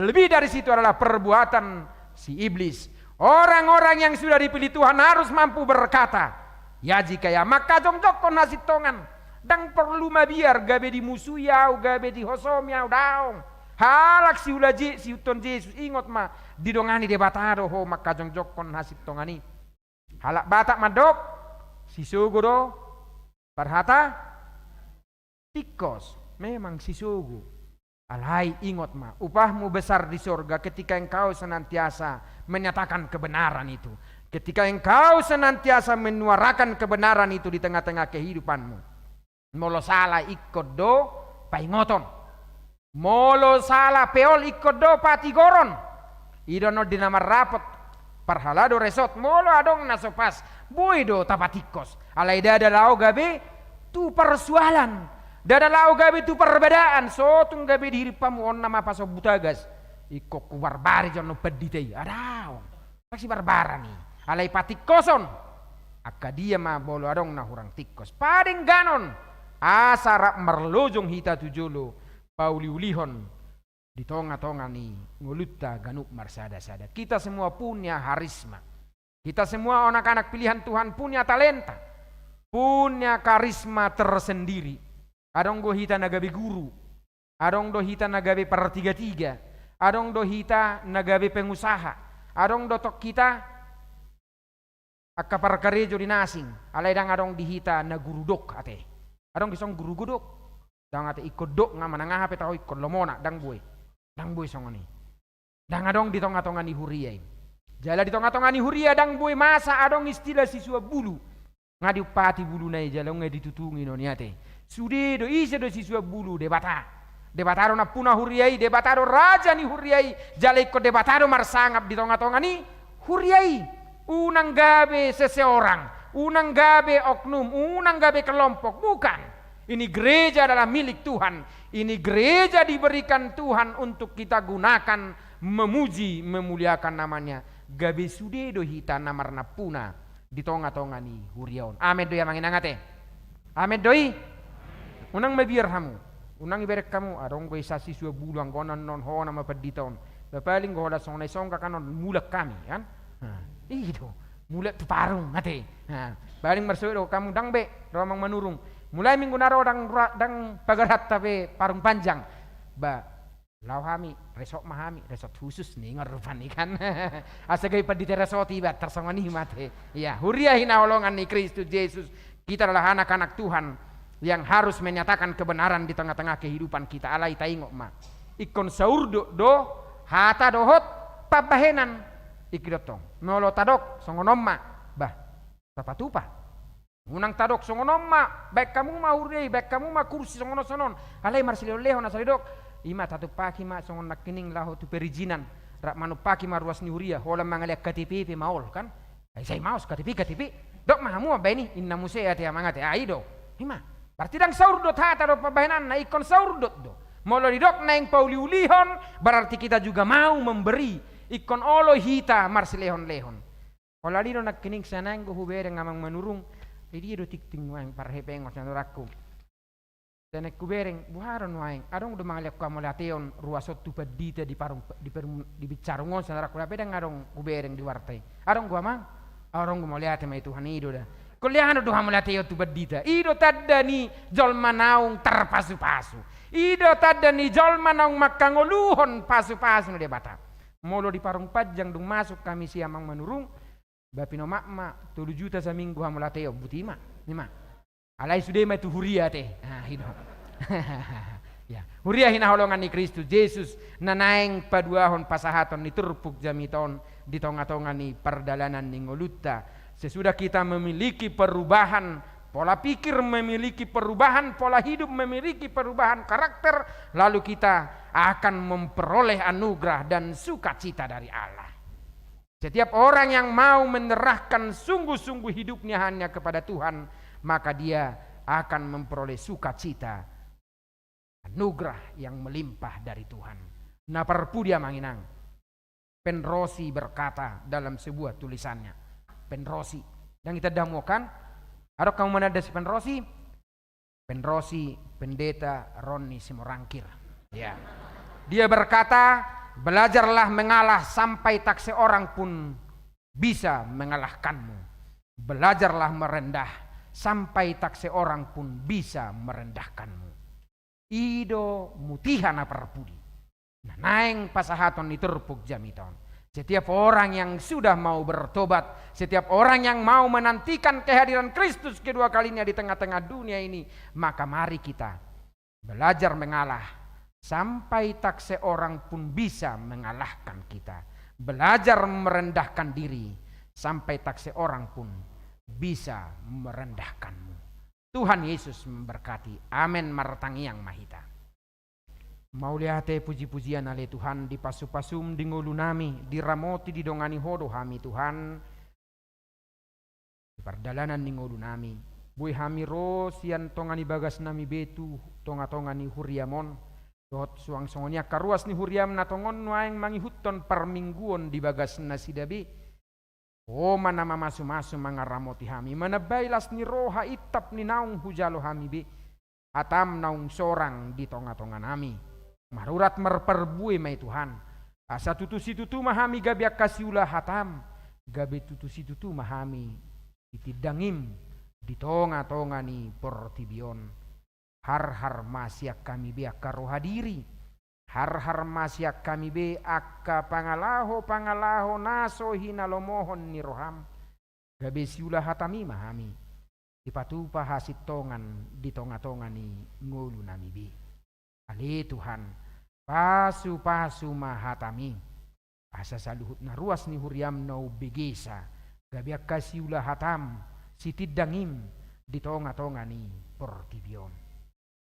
lebih dari situ adalah perbuatan si iblis. Orang-orang yang sudah dipilih Tuhan harus mampu berkata ya jika ya, mangkajongjongkon hasintongan. Ndang porlu mabiar gabe dimusui au, gabe dihosomi au, daong. Halak siula Je-, siihuthon Jesus, ingot ma, didongani Debata do ho mangkajongjongkon hasintongan i. Halak Batak mandok, sisogo do parhata tingkos, memang sisogo. Alai ingot ma, upahmu besar di sorga ketika engkau senantiasa menyatakan kebenaran itu. Ketika engkau senantiasa menyuarakan kebenaran itu di tengah-tengah kehidupanmu. Molo sala ingkon do paingoton. Molo sala peol ingkon do patigoron. I do annon di na marrapot parhalado resort, molo adong na so pas, boi do tapatingkos. Alai ndada laho gabe tu parsualan, ndada laho gabe tu parbadaan, so tung gabe dihirip hamu on nama pasombu tagas. Ingkon hubarbari jo annon pandita i, adaon. Pasti barbaran i. Alai patingkoson. Angka dia ma molo adong na hurang tingkos? Padengganon. Asa rap marlojong hita tu jolo, pauliulihon di tongatonga ni ngolunta ganup marsadasada. Kita semua punya harisma. Kita semua anak-anak pilihan Tuhan punya talenta, punya karisma tersendiri. Adong do hita na gabe guru, adong do hita na gabe partigatiga, adong do hita na gabe pengusaha, adong do tong hita angka parkarejo di na asing, alai ndang adong di hita na guru dok ate. Adong dison guru godok. Ndang ate ingkon dok nga manang aha pe taho ingkon lomona, ndang boi. Ndang boi songon i. Ndang adong di tonga-tonga ni huria i. Jala di tonga-tonga ni huria ndang boi masa adong istilah sisuan bulu. Nga diumpati buluna i jala nga ditutungi non i ate. Sude do, ise do sisuan bulu? Debata. Debata do nampuna huria i, Debata do raja ni huria i, jala ingkon Debata do marsangap di tonga-tonga ni huria i. Unang gabe seseorang, unang gabe oknum, unang gabe kelompok, bukan. Ini gereja adalah milik Tuhan. Ini gereja diberikan Tuhan untuk kita gunakan memuji, memuliakan namanya. Gabe sude do hita na marnampuna di tonga-tonga ni huria on. Amen do i, amang inang ate? Amen do i? Unang mabiar hamu. Unang ibereng hamu, adong do i sasisuan bulu, anggo on annon hona ma pandita on. Ba paling do holan songon na isonggak annon, mulak hami, kan? Nah, i do. Mulak tu parung ate. Nah, paling marsogot do hamu, ndang be, ro amang Manurung. Mulai minggu na ro ndang ra-, ndang pagaranta be parung panjang. Ba, laho hami, resort ma hami, resort khusus ninna rupani, kan. Asa gabe pandita resort iba, tarsongon i ma ate. Ia, huria hinaholongan ni Kristus Jesus, kita adalah anak-anak Tuhan yang harus menyatakan kebenaran di tengah-tengah kehidupan kita. Alai taingot ma, ingkon saurdot do hata dohot pambahenan. Ingkon do tong, molo tadok songon on ma, bah, tapatupa. Unang tadok songon on ma, baen hamu ma huria i, baen hamu ma kursi songon on songon on. Alai marsilehon-lehon asa didok, i ma tatumpaki ma songon nangkining laho tu perizinan, rap manumpaki ma ruas ni huria, holan mangalean K T P pe maol, kan? Ai sai maos K T P, K T P. Dok ma hamu mambaen i, inna muse ate, amang ate. Ah, i do. I ma. Berarti ndang saurdot hata dohot pambahenanna, ingkon saurdot do. Molo didok naeng pauliulihon, berarti kita juga mau memberi. Ingkon olo hita marsilehon-lehon. Holan i do nangkining, sai naeng do hubereng, amang Manurung. Di dia do tingting nuaeng, parhepengon sian orangku. Sai naeng hubereng, boha do nuaeng? Adong do mangalean hamauliateon ruas on tu pandita di parung, di parung, di Binsarung on sian orangku, hape ndang adong hubereng di warta i. Adong do, amang? Adong do, mauliate ma i Tuhan, i do da. Ingkon lehonon do hamauliateon tu pandita. I do tanda ni jolma naung tarpasupasu. I do tanda ni jolma naung mangkangoluhon pasupasu ni Debata. Molo di parung panjang dung masuk hami sian, amang Manurung, ba pinomat ma tolu juta saminggu hamauliateon, buti ma, i ma. Alai sude ma i tu huria ate. Ah, i do. Ya, huria hinaholongan ni Kristus Jesus, na naeng paduahon pasahaton ni turpuk jamita on di tonga-tonga ni pardalanan ni ngolunta. Sesudah kita memiliki perubahan pola pikir, memiliki perubahan pola hidup, memiliki perubahan karakter, lalu kita akan memperoleh anugerah dan sukacita dari Allah. Setiap orang yang mau menyerahkan sungguh-sungguh hidupnya hanya kepada Tuhan, maka dia akan memperoleh sukacita, anugerah yang melimpah dari Tuhan. Na parpudi, amang inang, Pen Rosi berkata dalam sebuah tulisannya. Pen Rosi. Ndang itanda hamu on, kan? Adong hamu mananda si Pen Rosi? Pen Rosi, Pendeta Ronni Simorangkir. Ya. Dia berkata, "Belajarlah mengalah sampai tak seorang pun bisa mengalahkanmu. Belajarlah merendah sampai tak seorang pun bisa merendahkanmu." I do mutiha na parpudi na naeng pasahaton ni turpuk jamita on. Setiap orang yang sudah mau bertobat, setiap orang yang mau menantikan kehadiran Kristus kedua kalinya di tengah-tengah dunia ini, maka mari kita belajar mengalah sampai tak seorang pun bisa mengalahkan kita. Belajar merendahkan diri sampai tak seorang pun bisa merendahkanmu. Tuhan Yesus memberkati. Amen. Martangiang ma hita. Mauliate, puji-pujian ale Tuhan, di pasu-pasum di ngolunami, diramoti didongani Ho do hami Tuhan, di pardalanan ni ngolunami. Boi hami ro sian tonga ni bagasnami be tu tonga-tonga ni huriam on, dohot suang songon i angka ruas ni huriam na tongon nuaeng mangihuthon parmingguon di bagas nasida be. Ho ma na mamasu-masu mangaramoti hami, manambai las ni roha intap ni naung hujalo hami be. Hatam naung sorang di tonga-tonganami. Marurat marparbue ma i Tuhan. Asa tutu situtu ma hami gabe angka siula hatam. Gabe tutu situtu ma hami sitindangim di tonga-tonga ni portibi on. Harhar ma sian hami be angka roha diri. Harhar ma sian hami be angka pangalaho-pangalaho na so hinalomohon ni roham. Gabe siula hatami ma hami. Sipatupa hasintongan di tonga-tonga ni ngolunami be. Ale Tuhan, pasu-pasu ma hatami. Asa saluhut na ruas ni huriam na umbegesa, gabe angka siula hatam, sitindangim di tonga-tonga ni portibi on.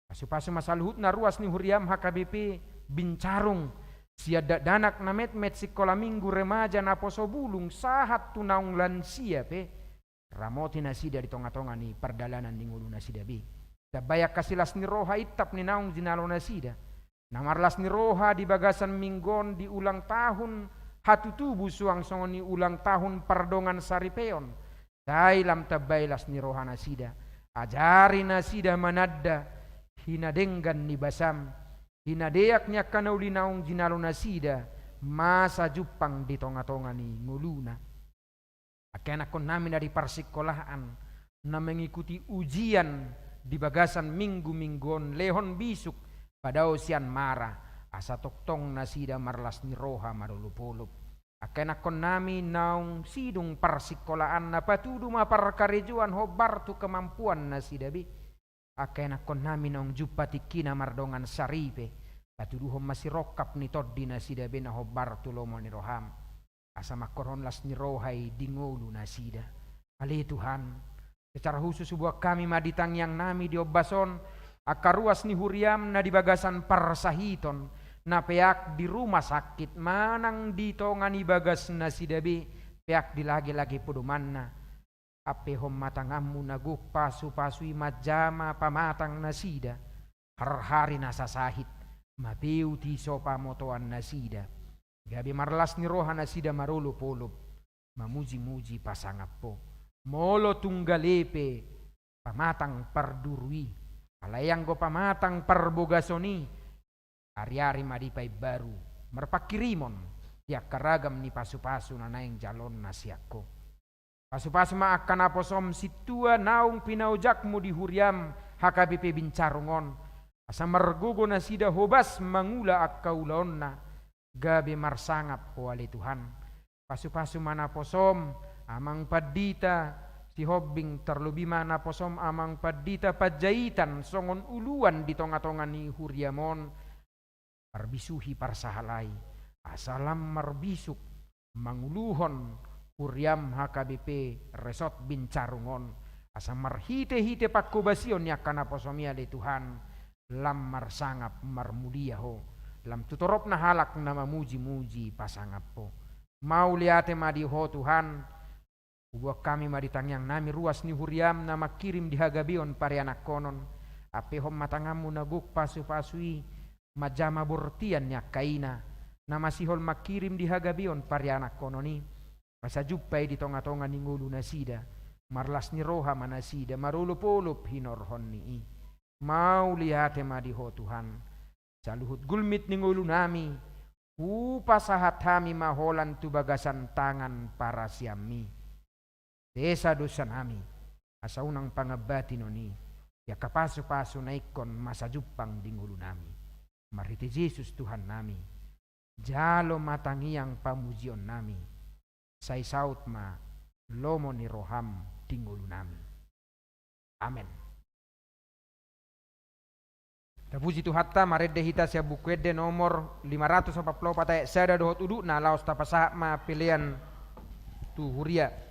Pasupasu ma saluhut na ruas ni huriam H K B P Bincarung, sian dakdanak na metmet, sikola minggu, remaja, naposo bulung, sahat tu naung lansia pe. Ramoti nasida di tonga-tonga ni pardalanan ni ngolu nasida be. Tambai angka silas ni roha, intap ni naung jinalo nasida. Na marlas ni roha di bagasan minggu on di ulang tahun hatutubu suang songon i ulang tahun pardongan saripeon. Sai lam tambai las ni roha nasida. Ajari nasida mananda hinadenggan ni basam, hinadeak ni angka na uli naung jinalo nasida masa jumpang di tonga-tonga ni ngoluna. Angka ianakkonnami na di parsikolaan, na mengikuti ujian di bagasan minggu-minggu on, lehon bisuk, padao sian mara, asa tongtong nasida marlas ni roha marolop-olop. Angka ianakkonnami naung sidung parsikolaanna, patudu ma parkarejoan hombar tu kemampuan nasida be. Angka ianakkonnami naung jumpa tingkina mardongan saripe, patuduhon ma sirongkap ni tondi nasida be na hombar tu lomo ni roham. Asa manghorhon las ni roha i di ngolu nasida. Ale Tuhan, secara khusus huboan hami ma di tangiangnami di ombas on, angka ruas ni huriam na di bagasan parsahiton, na peak di rumah sakit manang di tonga ni bagas nasida be, peak di lage-lage podomanna. Ampehon ma tanganmu na gok pasu-pasu i manjama pamatang nasida, harhari na sasahit, mapeuti so pamotoan nasida, gabe marlas ni roha nasida marolop-olop, mamuji-muji pasangap Ho. Molo tunggale pe pamatang parduru i, alai anggo pamatang parbogason i, ari-ari ma dipaimbaru, marpangkirimon di angka ragam ni pasu-pasu na naeng jaloonna sian Ho. Pasu-pasu ma angka naposom sintua naung pinaojak-Mu di huriam H K B P Bincarung on, asa margogo nasida hobas mangula angka ulaonna, gabe marsangap Ho ale Tuhan. Pasu-pasu ma naposom, Amang Pandita Sihombing, tarlobi ma naposom Amang Pandita Panjaitan songon uluan di tonga-tonga ni huriam on, marbisuhi parsahalai, asa lam marbisuk manguluhon huriam H K B P Resort Bincarung on, asa marhite-hite panghobasion ni angka naposom i ale Tuhan, lam marsangap marmulia Ho, lam tu toropna halak na mamuji-muji pasangap Ho. Mauliate ma di Ho Tuhan. Huboan hami ma di tangiangnami ruas ni huriam na mangkirim di hagabeon parianakhonon. Ampehon ma tanganmu na gok pasu-pasu i manjama bortian ni angka ina na masihol mangkirim di hagabeon parianakhonon i, asa jumpa i di tonga-tonga ni ngolu nasida, marlas ni roha ma nasida, marolop-olop hinorhon ni i. Mauliate ma di Ho Tuhan. Saluhut gulmit ni ngolunami, hupasahat hami ma holan tu bagasan tangan parasiammi. Sesa dosanami, asa unang pangambati non i, di angka pasu-pasu na ingkon masa jumpang di ngolunami. Marhite Jesus Tuhannami, jalo ma tangiang pamujionnami, sai saut ma lomo ni roham di ngolunami. Amen. Tapuji Tuhanta, marende hita sian Buku Ende nomor lima ratus opat pulu opat ayat sada dohot udutna, laos tapasahat ma pelean tu huria.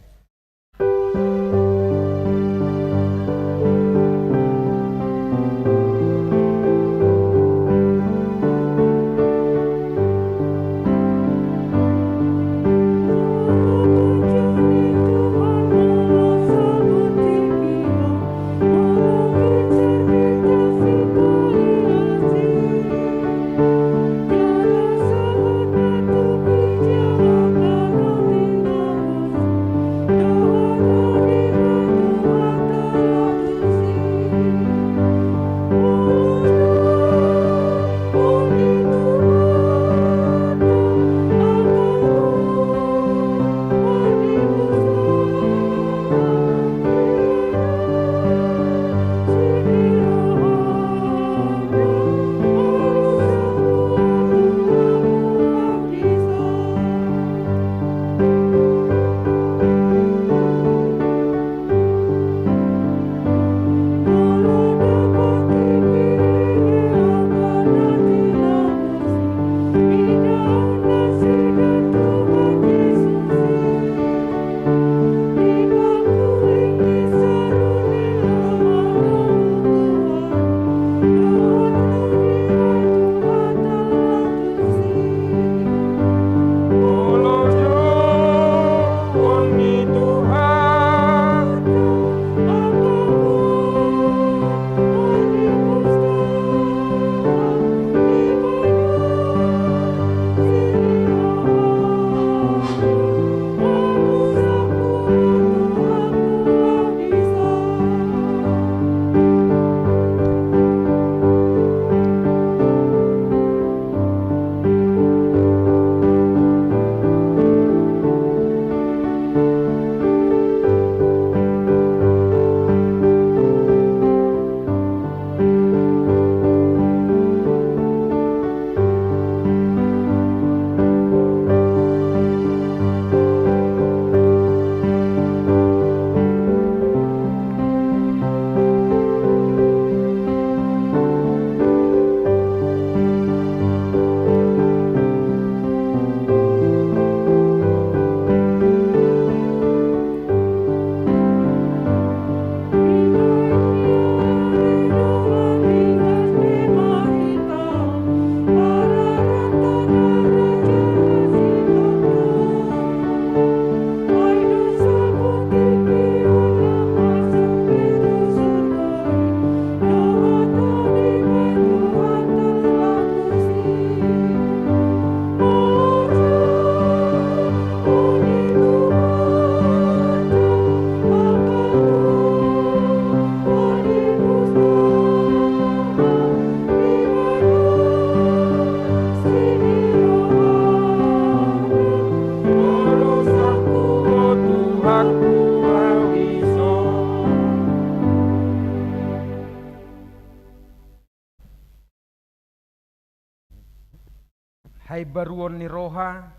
Haimbaruon ni roha,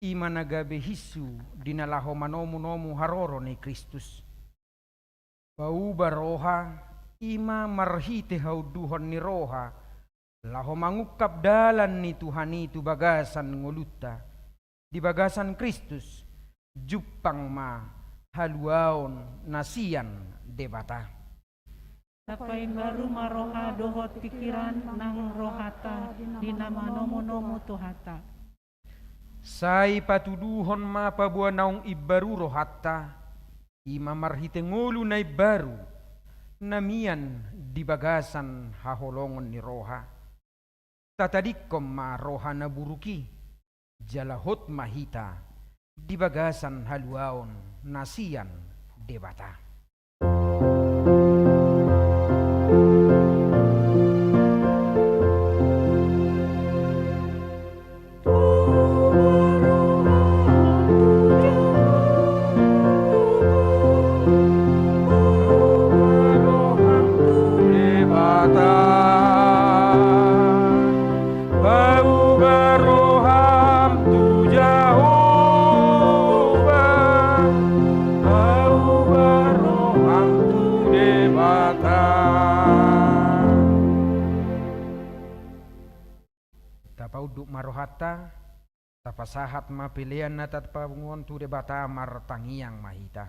i ma na gabe hinsu di na laho manomu-nomu haroro ni Kristus. Pauba roha, i ma marhite haunduhon ni roha, laho mangungkap dalan ni Tuhan i tu bagasan ngolunta, di bagasan Kristus, jumpang ma haluaon na sian Debata. Tapaimbaru ma roha dohot pingkiran nang rohanta di na manomu-nomu Tuhanta. Sai patuduhon ma paboa naung imbaru rohanta, i ma marhite ngolu na imbaru, na mian di bagasan haholongon ni roha. Tatadingkon ma roha na buruk i, jala hot ma hita di bagasan haluaon na sian Debata. Pauba roham tu Jahowa, pauba roham tu Debata. Tapaunduk ma rohanta, tapasahat ma pelean na tapangidoon tu Debata, martangiang ma hita.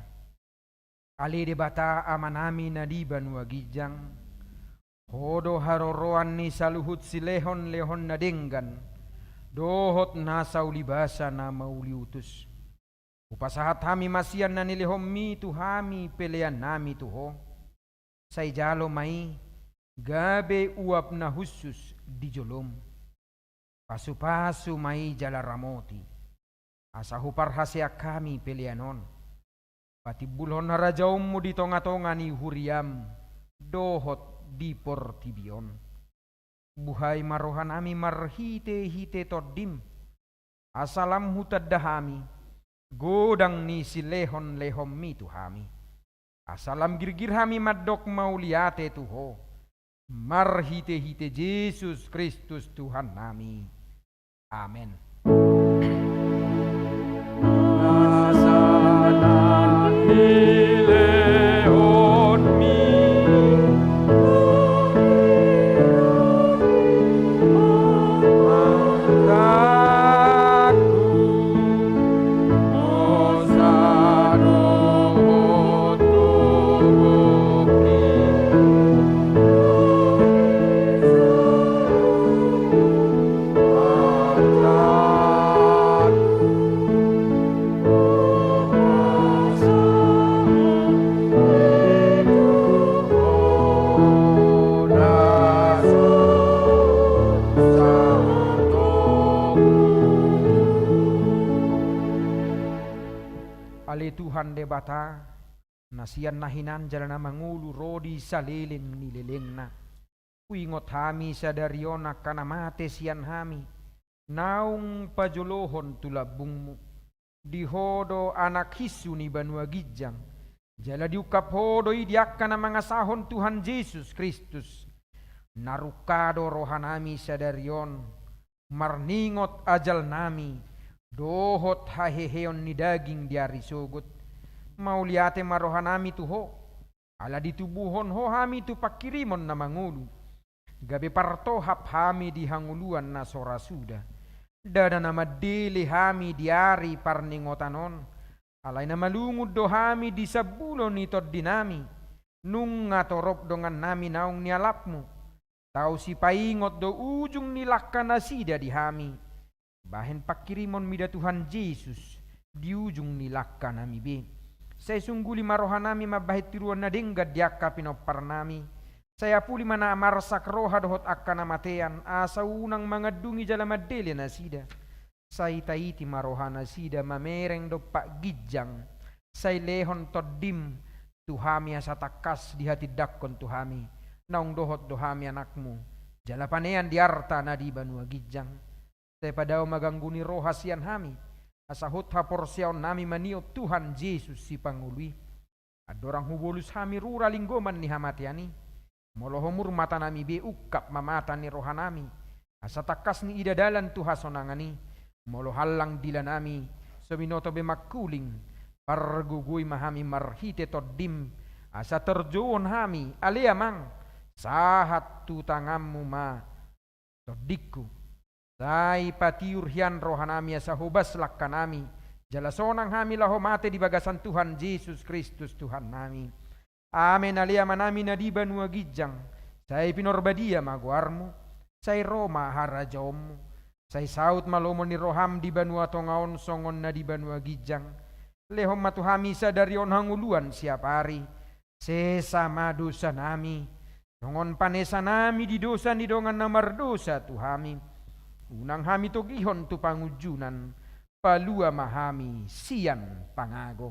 Ale Debata Amanami na di banua ginjang, Ho do haroroan ni saluhut silehon-lehon na denggan, dohot nasa ulibasa na mauliutus. Hupasahat hami ma sian na nilehonmi tu hami peleannami tu Ho. Sai jalo ma i gabe uap na hushus di jolom. Pasupasu ma i jala ramoti, asa huparhaseang hami pelean on. Patimbulhon harajaonmu di tonga-tonga ni huriam dohot di portibi on. Buhai ma rohanami marhite-hite Tondim, asa lam hutanda hami godang ni silehon-lehonmi tu hami. Asa lam girgir hami mandok mauliate tu Ho, marhite-hite Jesus Kristus Tuhannami. Amen. Ale Tuhan Debata, na sian na hinan jala na mangolu ro di saleleng ni lelengna. Huingot hami sadari on angka na mate sian hami, naung pajolohon tu lambungmu. Di Ho do Anak hinsu ni banua ginjang, jala diungkap Ho do i di angka na mangasahon Tuhan Jesus Kristus. Na rungka do rohanami sadari on, marningot ajalnami, dohot haheheon ni daging di ari sogot. Mauliate ma rohanami tu Ho, ala ditubuhon Ho hami tu pangkirimon na mangolu. Gabe partohap hami di hangoluan na so ra suda. Ndada na mandele hami di ari parningotan on, alai na malungun do hami di sambulo ni tondinami, nunga torop dongannami naung nialapmu. Tau sipaingot do ujung ni langka nasida di hami. Bahen pangkirimon mida Tuhan Jesus di ujung ni langka nami be. Sai sungguli ma roha nami mambahen tiruan na denggan di angka pinompar nami. Sai apuli ma na marsak roha dohot angka na matean, asa unang mangandungi jala mandele nasida. Sai taiti ma roha nasida mamereng dompak ginjang. Sai lehon tondim tu hami asa tangkas dihatindangkon tu hami, naung dohot do hami anakmu, jala panean di arta na di banua ginjang. Sai padao ma ganggu ni roha sian hami, asa hot haporseaon nami maniop Tuhan Jesus Sipangolu i. Andorang hubolus hami rura linggoman ni hamatean i, molo homur mata nami be ungkap ma mata ni roha nami, asa tangkas niida dalan tu hasonangan i. Molo hallang dilanami, so binoto be mangkuling, pargogoi ma hami marhite Tondim, asa tarjouon hami, ale Amang, sahat tu tanganmu ma tondingku. Sai patiur hian rohanami asa hobas langkanami, jala sonang hami laho mate di bagasan Tuhan Jesus Kristus Tuhannami. Amen. Ale Amanami na di banua ginjang, sai pinarbadia ma goarmu, sai ro ma harajaonmu, sai saut ma lomo ni roham di banua tonga on songon na di banua ginjang. Lehon ma tu hami sadari on hangoluan siapari, sesa ma dosanami, songon panesanami di dosa ni dongan na mardosa tu hami. Unang hami togihon tu pangunjunan, palua ma hami sian pangago.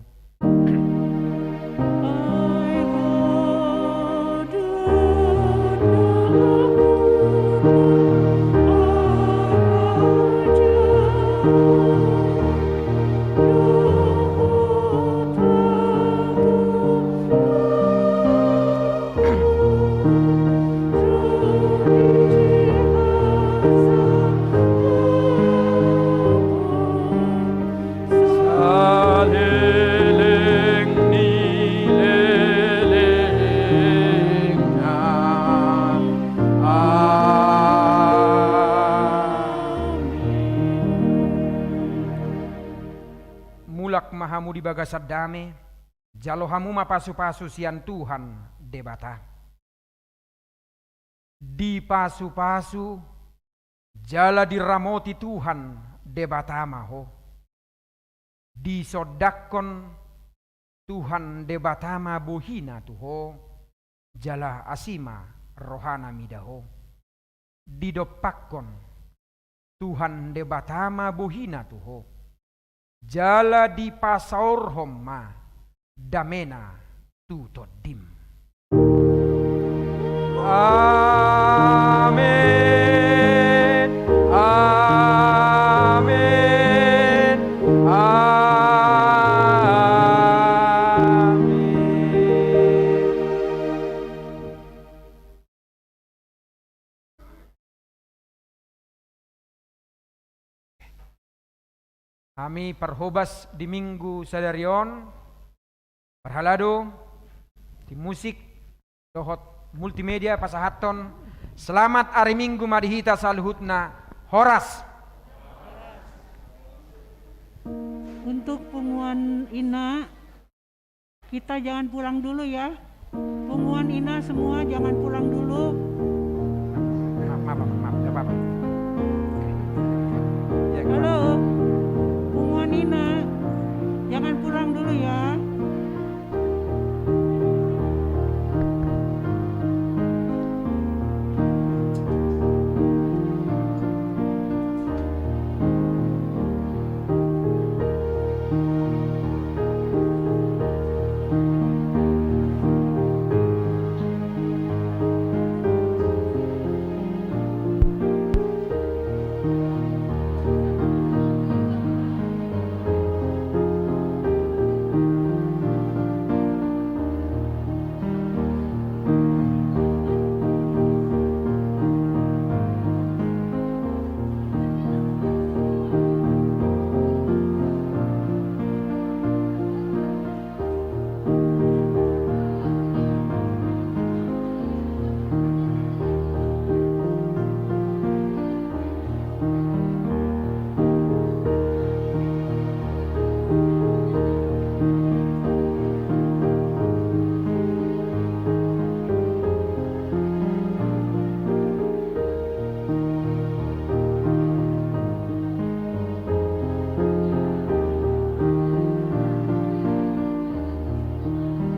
Saleleng ni lelengna. Amen. Mulak ma hamu di bagasan dame, jalo hamu ma pasupasu sian Tuhan Debata. Dipasupasu jala diramoti Tuhan Debata ma ho. Disondangkon Tuhan Debata ma bohina tu ho, jala asi ma rohana mida ho. Didompakkon Tuhan Debata ma bohina tu ho, jala dipasaorhon ma damena tu tondim. Amen. Amen. Amen. Hami parhobas di Minggu sadari on, parhalado, tim musik, dohot multimedia pasahathon selamat ari Minggu ma di hita saluhutna. Horas. Untuk punguan ina, kita jangan pulang dulu ya. Punguan ina semua jangan pulang dulu. Maaf, maaf, maaf, nggak apa-apa.